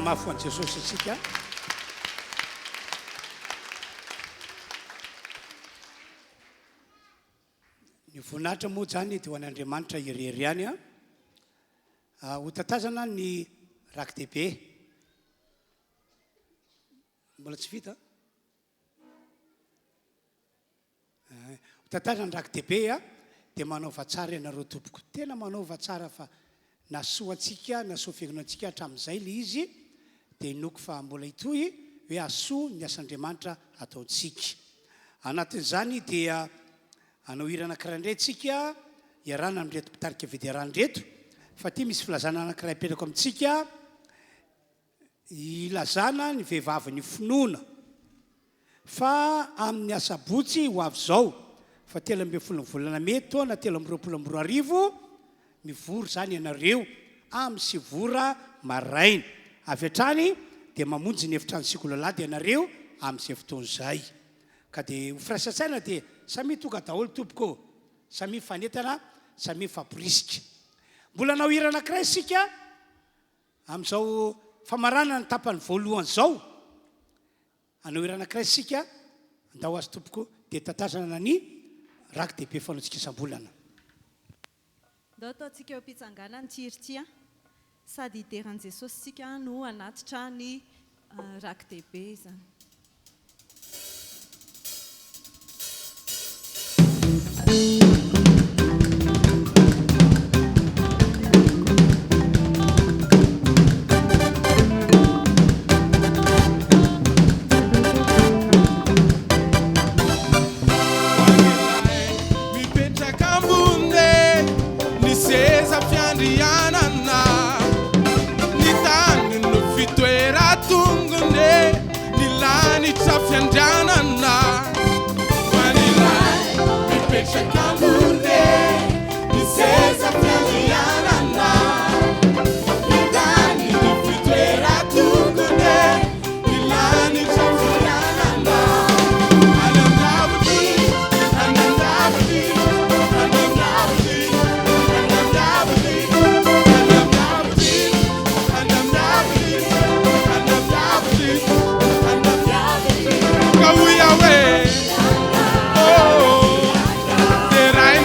mafy ho an'i Jesosy isika. Ny voninahitra moa izany dia ho an'Andriamanitra irery ihany. Ho tatazana ny raki-dehibe. Mbola tsy vita. Ho tantara ny raki-dehibe a, dia manaova tsara ianareo tompoko, tena manaova tsara fa nahasoa antsika, nahasoa fiangonantsika hatramin'izay ilay izy, dia inoako fa mbola hitohy hoe hahasoa ny asan'Andriamanitra ataontsika. Anatin'izany dia hanao hira anankiray indray tsika hiarahana amin'ireto mpitarika fiderana ireto, fa ity misy filazana anankiray apetrako amintsika, Ilazana ny vehivavin'ny finoana fa amin'ny asabotsy ho avy izao, faha 13 ny volana mey taona 2023, mivory izany ianareo amin'ny sivy ora maraina. Avy hatrany dia mamonjy ny efitrano sekoly alahady ianareo amin'izay fotoana izay. Ka dia ho firaisan-tsaina dia samia tonga daholo tompoko ô! Samia mifanentana, samia mifamporisika. Mbola hanao hira anankiray isika. Amin'izao famaranana ny tapany voalohany izao, hanao hira anankiray isika, andao azy tompoko, dia tatazanana ny raki-dehibe fanaontsika isam-bolana. Ndao ataontsika eo am-pitsanganana ity hira ity an! Sady hidera an'i Jesosy isika no hanatitra ny raki-dehibe izany. Mipetraka ambony ny seza fiandrianana Ny tany no fitoeran-tongony Ny lanitra fiandrianana Fa ny Ray mipetraka ambony Ny seza fiandrianana Ny tany no fitoeran-tongony Ny lanitra fiandrianana Any an-davitry, any an-davitry, any an-davitry, any an-davitry, any an-davitry, any an-davitry, any an-davitry, any an-davitry. Ka hoy aho hoe, oh, deraina.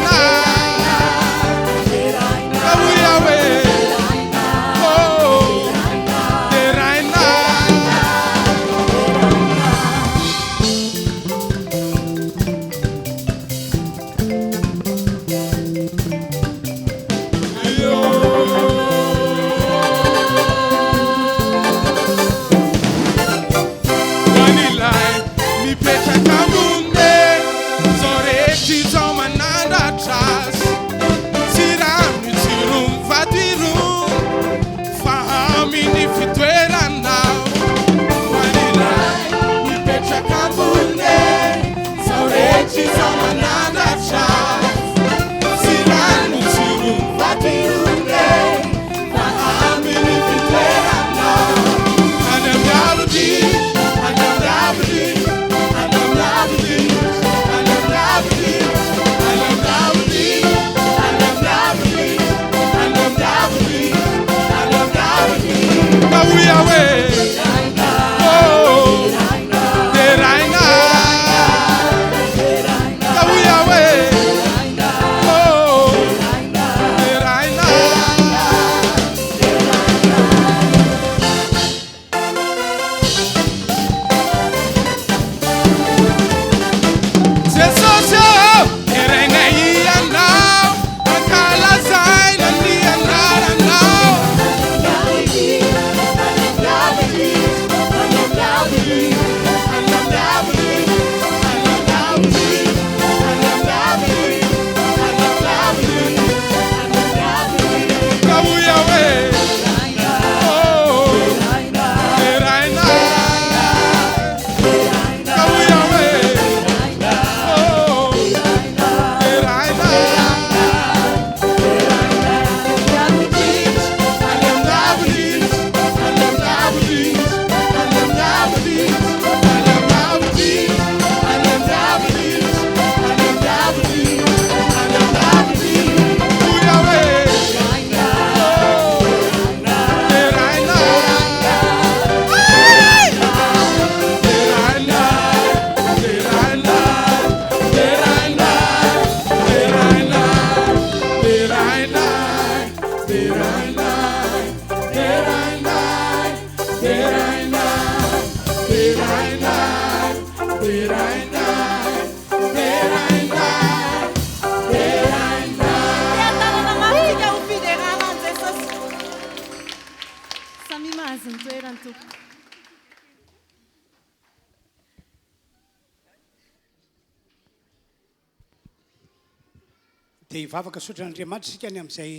Dia hivavaka hisaotra an'Andriamanitra isika ny amin'izay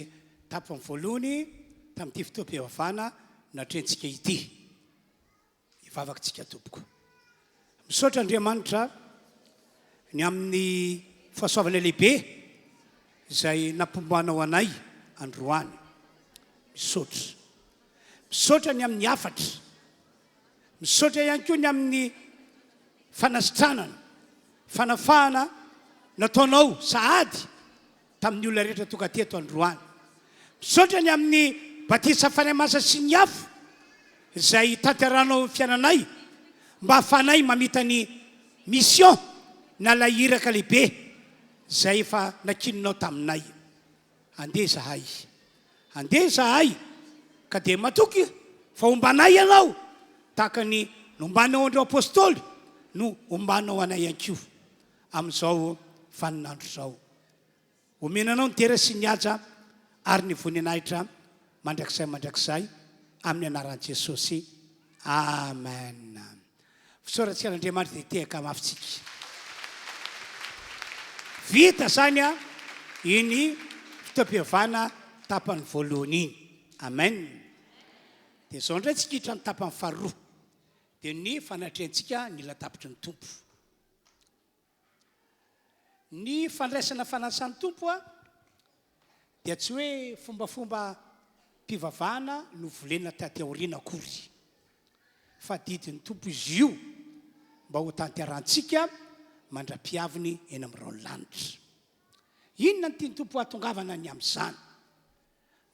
tapany voalohany tamin'ity fotoam-pivavahana natrehintsika ity. Hivavaka isika tompoko. Misaotra Andriamanitra ny amin'ny fahasoavana lehibe izay nampombanao anay androany. Misaotra. Misaotra ny amin'ny hafatra. Misaotra ihany koa ny amin'ny fanasitranana, fanafahana nataonao sahady tamin'ny olona rehetra tonga teto androany. Misaotra ny amin'ny batisa Fanahy Masina sy ny afo izay tanterahanao amin'ny fiainanay mba hahafahanay mamita ny mission na ilay iraka lehibe izay efa nankininao taminay. Andeha izahay. Andeha izahay ka dia matoky fa hombanay ianao tahaka ny nombanao an'ireo apostoly no hombanao anay ihany koa amin'izao vaninandro izao. Omena anao ny dera sy ny haja ary ny voninahitra mandrakizay mandrakizay amin'ny anaran'i Jesosy. Amen. Fisaorantsika an'Andriamanitra dia tehaka mafy tsika. Vita izany a iny fotoam-pihavana tapany voalohany iny. Amen. Dia izao indray tsika hiditra ny tapany faharoa. Dia ny fanatrehantsika ny latabitry ny Tompo. Ny fandraisana fanasan'ny Tompo a dia tsy hoe fombafomba mpivavahana novolena taty aoriana akory, fa didin'ny Tompo izy io mba ho tanterahantsika mandra-piaviny eny amin'ny rahon'ny lanitra. Inona no tian'ny Tompo hahatongavana ny amin'izany?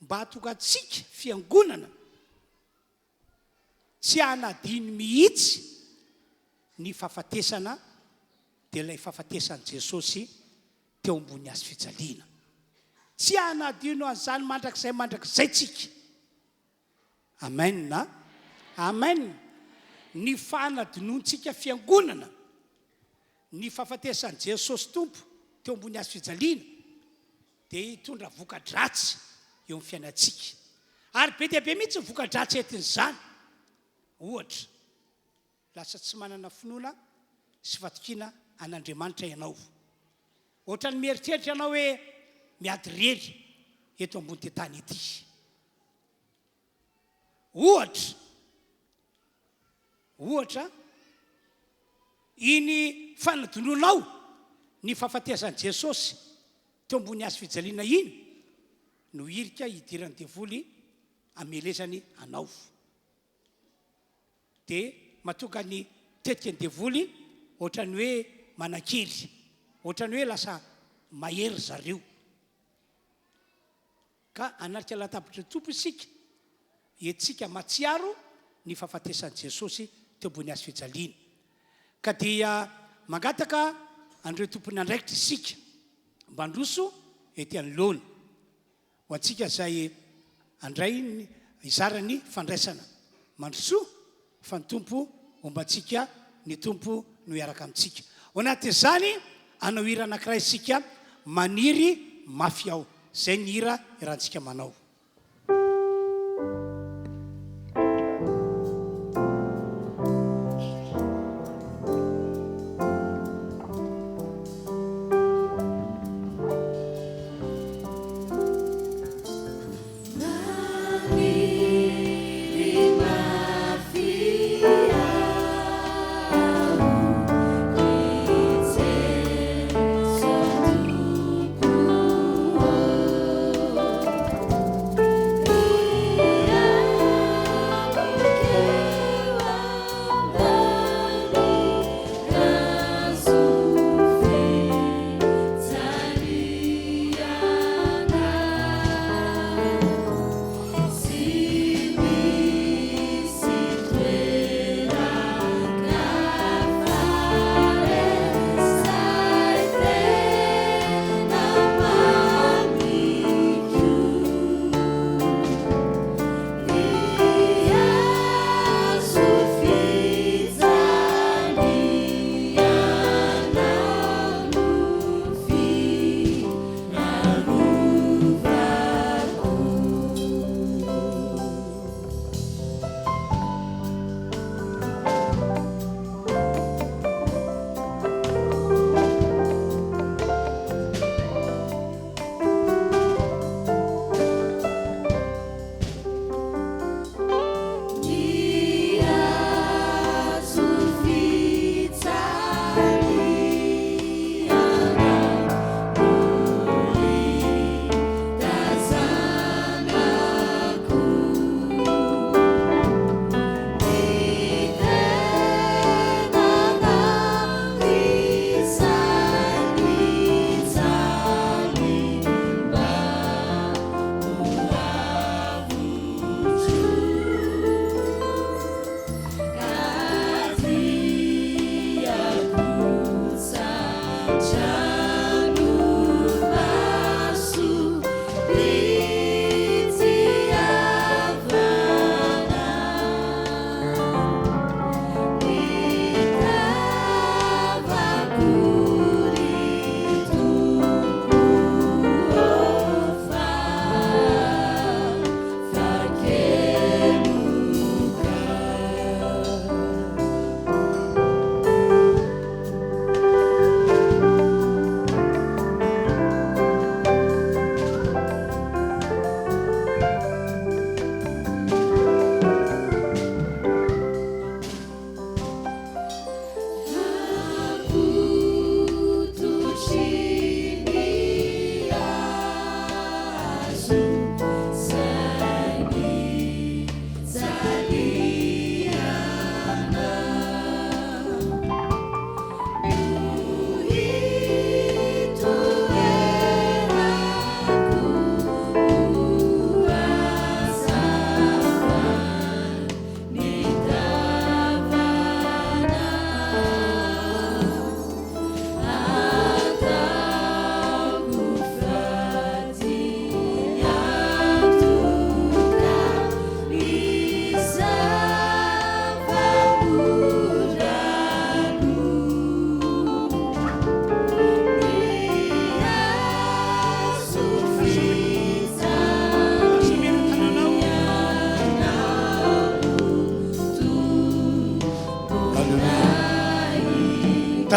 Mba hahatonga antsika, fiangonana, Tsy hanadino mihitsy ny fahafatesana dia ilay fahafatesan'i Jesosy teo ambony hazo fijaliana. Tsy hanadino an'izany mandrakizay mandrakizay tsika. Amen a. Amen. Ny fanadinoantsika fiangonana ny fahafatesan'i Jesosy Tompo teo ambony hazo fijaliana dia hitondra voka-dratsy eo amin'ny fiainantsika. Ary be dia be mihitsy ny voka-dratsy entin'izany. Ohatra, lasa tsy manana finoana sy fatokiana an'Andriamanitra ianao. Ohatran'ny mieritreritra ianao hoe miady irery eto ambony tany ity. Ohatra, ohatra, iny fanadinoanao ny fahafatesan'i Jesosy teo ambony hazo fijaliana iny no hirika hidiran'ny devoly hamelezany anao. Dia mahatonga ny tetiky ny devoly ohatran'ny hoe manan-kery, ohatran'ny hoe lasa mahery zareo. Ka hanatrika latabatry ny Tompo isika, entintsika mahatsiaro ny fahafatesan'i Jesosy teo ambony hazo fijaliana. Ka dia mangataka an'ireo tompon'andraikitra isika mba handroso ety anoloana. Ho antsika izay handray ny, hizara ny fandraisana. Mandrosoa fa ny Tompo homba antsika, ny Tompo no hiaraka amintsika. Ao anatin'izany, hanao hira anankiray isika, Maniry mafy aho. Izay ny hira iarahantsika manao. Maniry mafy aho ry Jeso Tompo ô.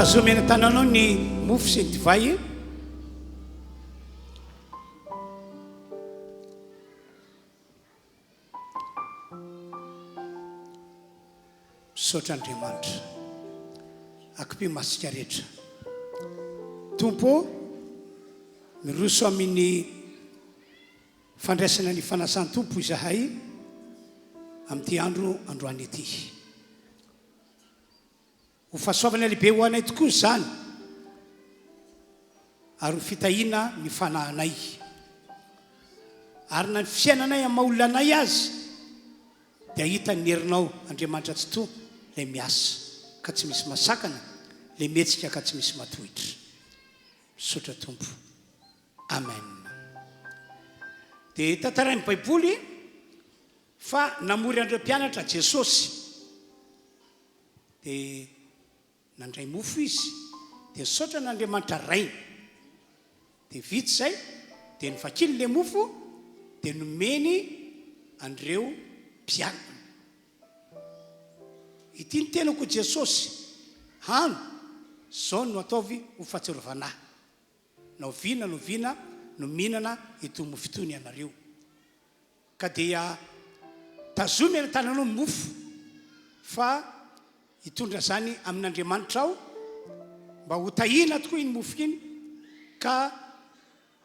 Tazomy eny an-tananao ny mofo sy ny divay. Misaotra Andriamanitra. Akipio masika rehetra. Tompo ô, miroso amin'ny fandraisana ny fanasan'ny Tompo izahay amin'ity andro androany ity. Ho fahasoavana lehibe ho anay tokoa izany ary ho fitahiana ny fanahinay. Ary na ny fiainanay amin'ny maha olona anay aza dia hahita ny herinao Andriamanitra Tsitoha ilay miasa ka tsy misy masakana, ilay mihetsika ka tsy misy matohitra. Misaotra Tompo. Amen. Dia tantarain'ny Baiboly fa namory an'ireo mpianatra Jesosy. Dia nandray mofo izy, dia nisaotra an'Andriamanitra Rainy. Dia vita izay, dia novakiny ilay mofo, dia nomeny an'ireo mpianany. Ity ny tenako hoy Jesosy, hano, izao no ataovy ho fahatsiarovana Ahy. Na oviana na oviana no mihinana itony mofo itony ianareo. Ka dia tazomy any an-tananao ny mofo, fa hitondra izany amin'Andriamanitra aho, mba ho tahiana tokoa iny mofo iny, ka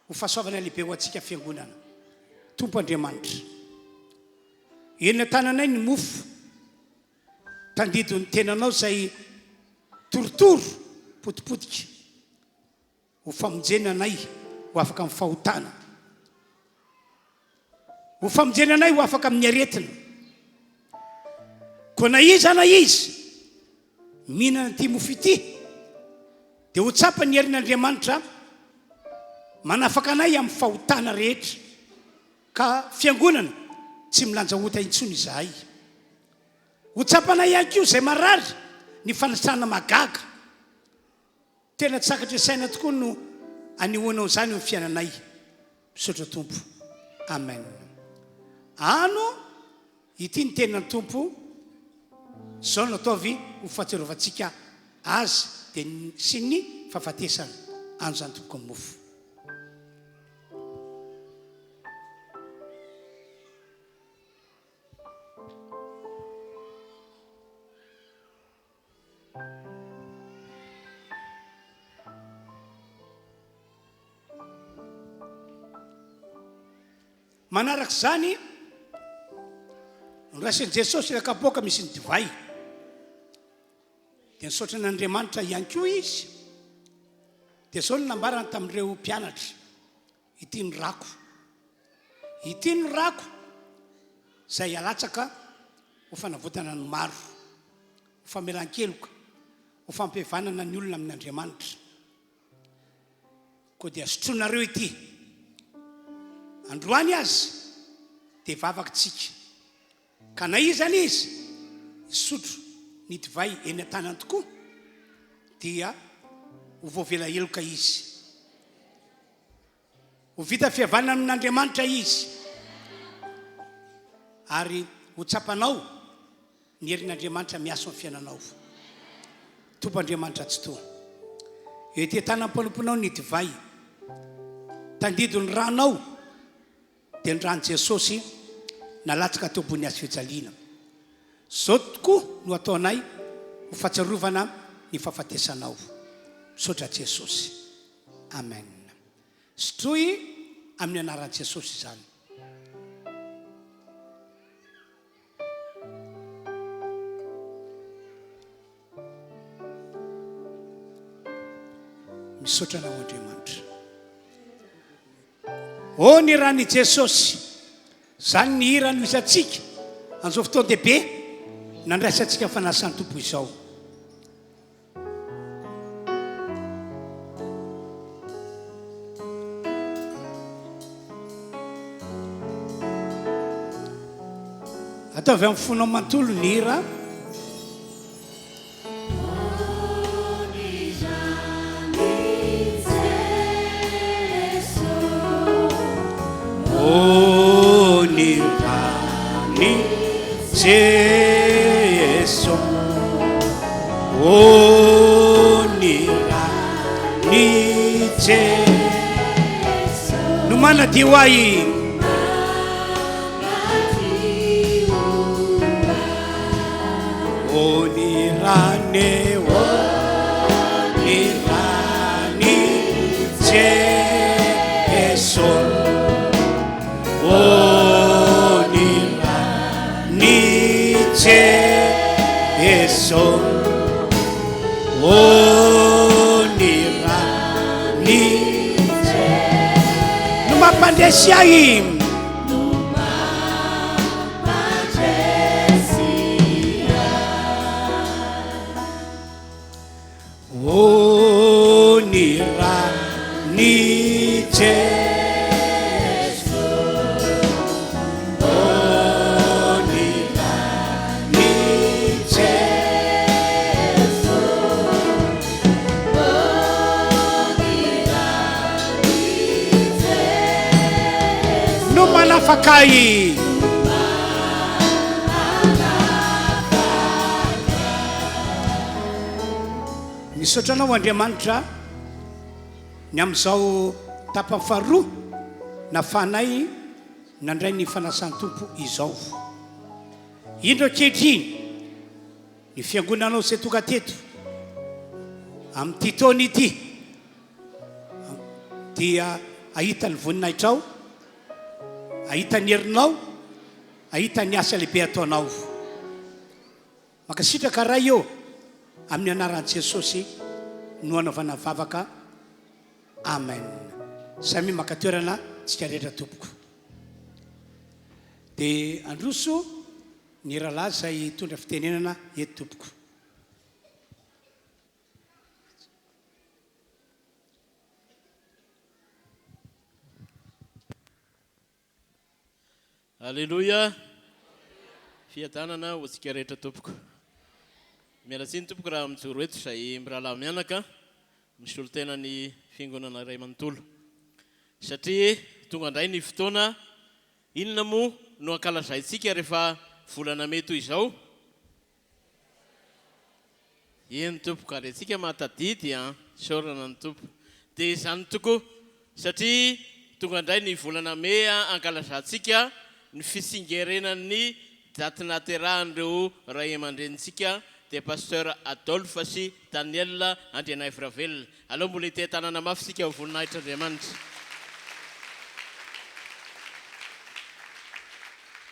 ho fahasoavana lehibe ho antsika fiangonana. Tompo Andriamanitra, eny an-tananay ny mofo, tandidon'ny tenanao izay torotoro, potipotika. Ho famonjena anay ho afaka amin'ny fahotana. Ho famonjena anay ho afaka amin'ny aretina. Koa na iza na iza mihinana ity mofo ity dia ho tsapa ny herin'Andriamanitra manafaka anay amin'ny fahotana rehetra. Ka fiangonana tsy milanja ota intsony izahay. Ho tsapanay ihany koa izay marary ny fanasana mahagaga. Tena tsy takatry ny saina tokoa no anehoanao izany eo amin'ny fiainanay. Misaotra Tompo. Amen. Ano ity ny tenin'ny Tompo, izao no ataovy ho fahatsiarovantsika Azy dia sy ny fahafatesany. Ano izany tompoko amin'ny mofo. Manaraka izany, noraisin'i Jesosy ilay kapoaka misy ny divay. Dia nisaotra an'Andriamanitra ihany koa izy. Dia izao no nambarany tamin'ireo mpianatra, ity ny rako. Ity ny rako izay alatsaka ho fanavotana ny maro, ho famelan-keloka, ho fampihavanana ny olona amin'Andriamanitra. Koa dia sotroinareo ity. Androany aza dia vavaka tsika. Ka na iza na iza hisotro ny divay eny an-tanany tokoa dia ho voavela heloka izy. Ho vita fihavanana amin'Andriamanitra izy ary ho tsapanao ny herin'Andriamanitra miasa ao amin'ny fiainanao. Tompo Andriamanitra Tsitoha, eo ety an-tanan'ny mpanomponao ny divay, tandido ny ranao, dia ny ran'i Jesosy nalatsaka teo ambony hazo fijaliana. Izao tokoa no ataonay ho fahatsiarovana ny fahafatesanao. Misaotra Jesosy. Amen. Sotroy amin'ny anaran'i Jesosy izany. Misaotra anao Andriamanitra. Oh ny ran'i Jesosy. Izany ny hira anohizantsika an'izao fotoan-dehibe nandraisantsika fanasan'ny Tompo izao. Ataovy amin'ny fonao manontolo ny hira. Oh ny ran'i Jeso. Oh ny. Jeso no manadio ahy. O ny rany, o ny rany Jeso, o ny rany Jeso, o ny rany no mampandresy ahy. O ny ran'i Jeso, O ny ran'i Jeso, No manafaka ahy. Misaotra anao Andriamanitra ny amin'izao tapany faharoa nafahanay nandray ny fanasan'ny Tompo izao. Indro ankehitriny ny fiangonanao izay tonga teto amin'ity taona ity dia hahita ny voninahitrao, hahita ny herinao, hahita ny asa lehibe ataonao. Mankasitraka Ray ô, amin'ny anaran'i Jesosy no anaovana vavaka, Amen. Samia maka toerana tsika rehetra tompoko. Dia androso ny rahalahy izay hitondra fitenenana eto tompoko. Aleloia! Fiadanana ho antsika rehetra tompoko. Miala tsiny tompoko raha mijoro eto izay mirahalahy mianaka misolo tena ny fiangonana iray manontolo. Satria tonga indray ny fotoana, inona moa no ankalazaintsika rehefa volana mey toy izao? Eny tompoko, ary antsika mahatadidy an! Isaorana ny Tompo. Dia izany tokoa, satria tonga indray ny volana mey ankalazantsika ny fitsingerenan'ny daty nahaterahan'ireo ray aman-drenintsika dia Pasteur Adolphe sy Daniel Andrianaivoravelona. Aleo mbola hiteha-tanana mafy isika ho voninahitr'Andriamanitra.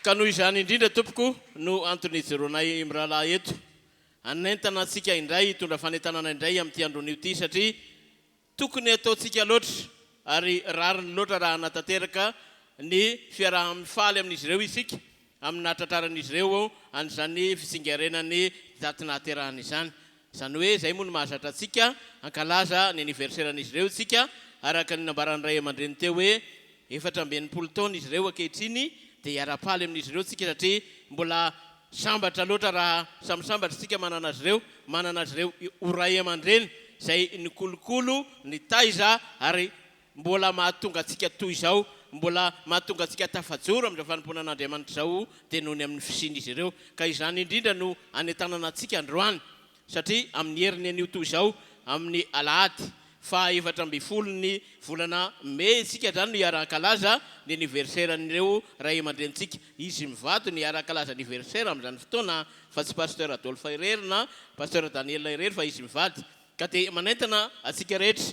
Ka noho izany indrindra tompoko no antony ijoroanay mirahalahy eto, hanentana antsika indray, hitondra fanentanana indray amin'ity andronio ity satria tokony hataontsika loatra ary rariny loatra raha hanatanteraka ny fiaraha-mifaly amin'izy ireo isika amin'ny nahatratraran'izy ireo an'izany fitsingerenan'ny daty nahaterahany izany. Izany hoe izay moa no mahazatra antsika, hankalaza ny anniversaire-n'izy ireo isika, araka ny nambaran'ny ray aman-dreny teo hoe 64 taona izy ireo ankehitriny, dia hiara-paly amin'izy ireo isika satria mbola sambatra loatra raha samy sambatra isika manana azy ireo, manana azy ireo ho ray aman-dreny izay nikolokolo, nitaiza ary mbola mahatonga antsika toy izao, mbola mahatonga antsika tafajoro amin'izao fanompoana an'Andriamanitra izao dia noho ny amin'ny fisian'izy ireo. Ka izany indrindra no anentanana antsika androany, satria amin'ny heriny anio toy izao, amin'ny alahady faha 14 ny volana mey isika izany no hiara-hankalaza ny anniversaire-n'ireo ray aman-drenintsika. Izy mivady no hiara-hankalaza anniversaire amin'izany fotoana fa tsy Pasteur Adolphe irery na Pasteur Daniel irery fa izy mivady. Ka dia manentana antsika rehetra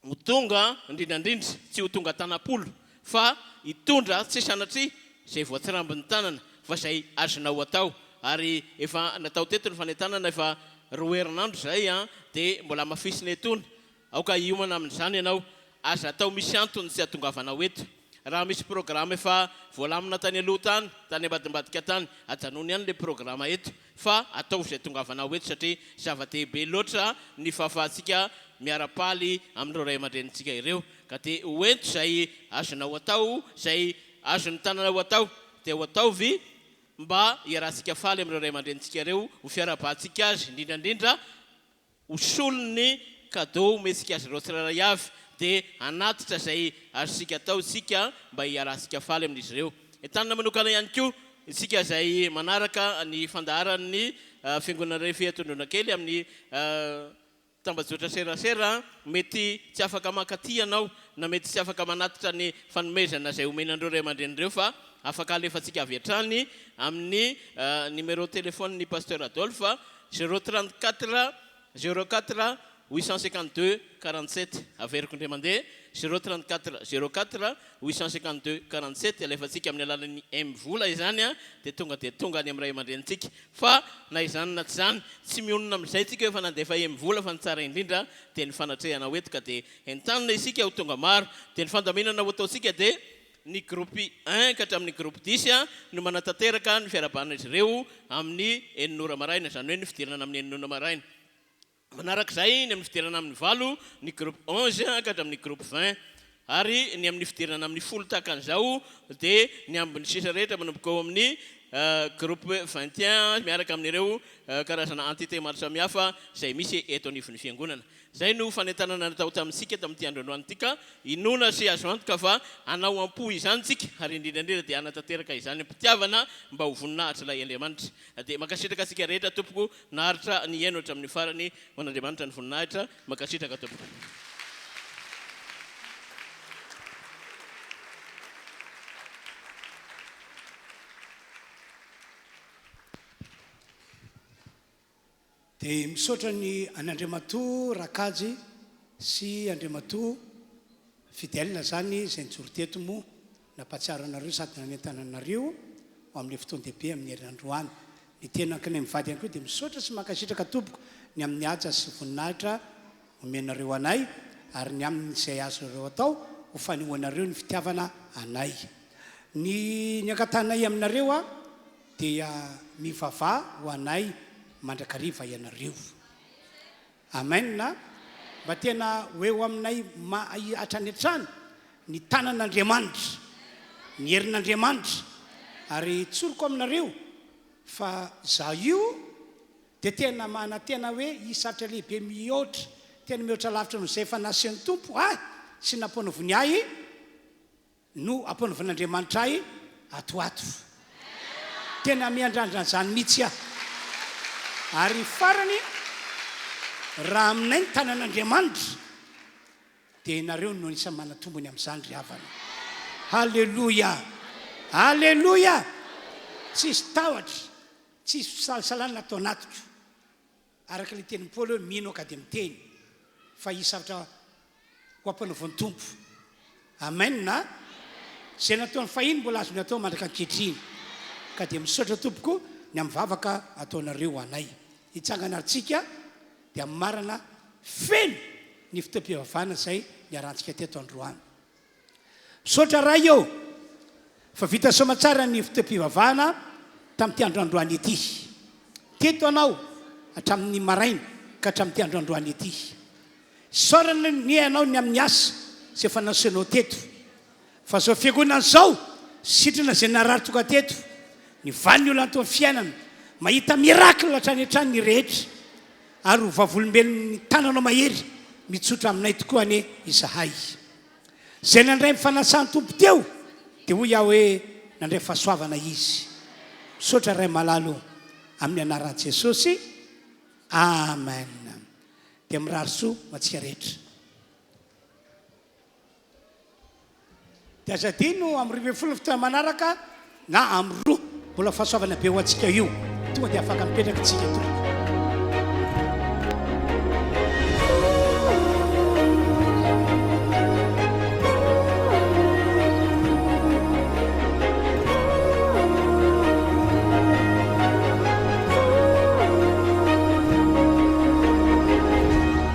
Ho tonga, indrindra indrindra, tsy ho tonga tanam-polo, fa hitondra tsy sanatria izay voatsirambin'ny tanana, fa izay azonao atao. Ary efa natao teto ny fanentanana efa roa herinandro izay an, dia mbola hamafisina etoana. Aoka hiomana amin'izany ianao. Aza atao misy antony tsy hahatongavanao eto. Raha misy programa efa voalamina tany aloha tany, tany ambadimbadika tany, ajanony ihany ilay programa eto. fa ataovy izay tongavanao eto satria zava-dehibe loatra ny fahafahantsika miara-paly amin'ireo ray aman-drenintsika ireo ka dia ho ento izay azonao atao, izay azon'ny tananao atao dia ho ataovy mba hiarahantsika faly amin'ireo ray aman-drenintsika ireo, ho fiarahabantsika azy indrindra indrindra. Ho solon'ny cadeau omentsika azy ireo tsirairay avy dia hanatitra izay azontsika atao isika mba hiarahantsika faly amin'izy ireo. Entanina manokana ihany koa isika izay manaraka ny fandaharan'ny Fiangonana Rehefa Tondroina Kely amin'ny. tambajotra serasera, mety tsy afaka mankaty ianao na mety tsy afaka manatitra ny fanomezana izay omena an'ireo ray aman-dreny ireo fa afaka alefantsika avy hatrany amin'ny numéro téléphone-n'ny Pasteur Adolphe, 034 04 852 47, averiko indray mandeha, 034 04 852 47, alefantsika amin'ny alalan'ny M-vola izany dia tonga dia tonga any amin'ny ray aman-drenintsika. Fa na izany na tsy izany, tsy mionona amin'izay tsika hoe efa nandefa M-vola fa ny tsara indrindra dia ny fanatrehana ho eto ka dia entanina isika ho tonga maro. Dia ny fandaminana ho ataontsika dia ny groupe un ka hatramin'ny groupe dix no manatanteraka ny fiarahabana izy ireo amin'ny enina ora maraina, izany hoe ny fidirana amin'ny enina ora maraina. Manarak'izay, ny amin'ny fidirana amin'ny valo, ny groupe 11 ka hatramin'ny groupe 20. Ary ny amin'ny fidirana amin'ny folo tahaka an'izao dia ny ambiny sisa rehetra manomboka eo amin'ny groupe 21 miaraka amin'ireo karazana entité maro samihafa izay misy eto anivon'ny fiangonana. Izay no fanentanana natao tamintsika tamin'ity andro androany ity ka inoana sy azo antoka fa hanao am-po izany tsika ary indrindra indrindra dia hanatanteraka izany am-pitiavana mba ho voninahitr'ilay Andriamanitra. Dia mankasitraka antsika rehetra tompoko Naharitra nihaino hatramin'ny farany ho an'Andriamanitra ny voninahitra. Mankasitraka tompoko. Dia misaotra ny an'Andriamatoa Rakajy sy Andriamatoa Fidèle izany izay nijoro teto moa nampahatsiaro anareo sady nanentana anareo ho amin'ilay fotoan-dehibe amin'ny herinandroany. Ny tenankinay mivady ihany koa dia misaotra sy mankasitraka tompoko ny amin'ny haja sy voninahitra omenareo anay ary ny amin'izay azonareo atao ho fanehoanareo ny fitiavana anay. Ny ny angatahanay aminareo a dia mivavaha ho anay mandrakariva ianareo. Amen a! Mba tena ho eo aminay hatrany hatrany ny tanan'Andriamanitra, ny herin'Andriamanitra, ary tsoriko aminareo fa izaho io dia tena manantena hoe hisy zavatra lehibe mihoatra, tena mihoatra lavitra noho izay efa nasehon'ny Tompo ahy sy namponovony ahy, No ampanaovin'Andriamanitra ahy ato ho ato. Tena miandrandra an'izany mihitsy aho. Ary farany, raha aminay ny tanan'Andriamanitra, dia ianareo no anisan'ny manan-tombony amin'izany ry havana. Haleloia! Haleloia! Tsisy tahotra, tsisy fisalasalana ato anatiko. Araka ilay tenin'i Paoly hoe mino aho ka dia miteny fa hisy zavatra ho ampanaovin'ny Tompo. Amen a! Izay nataony fahiny mbola azony atao mandraka ankehitriny. Ka dia misaotra tompoko ny amin'ny vavaka ataonareo ho anay. Hitsangana ary tsika dia hamarana feno ny fotoam-pivavahana izay niarahantsika teto androany. Misaotra Ray ô fa vita soamatsara ny fotoam-pivavahana tamin'ity andro androany ity. Teto Anao hatramin'ny maraina ka hatramin'ity andro androany ity. Isaorana anie Anao ny amin'ny asa izay efa nasehonao teto. Fa izao fiangonana izao, sitrana izay narary tonga teto, nivaly ny olana teo amin'ny fiainana, mahita miracle hatrany hatrany ny rehetra, ary ho vavolombelon'ny tananao mahery mitsotra aminay tokoa anie izahay. Izay nandray ny fanasan'ny Tompo teo dia hoy aho hoe nandray fahasoavana izy. Misaotra Ray malala o, amin'ny anaran'i Jesosy, Amen. Dia mirary soa ho antsika rehetra. Dia aza adino amin'ny 12 ny fotoana manaraka na amin'ny roa. Mbola fahasoavana be ho antsika io. Tonga dia afaka mipetraka tsika tompoko.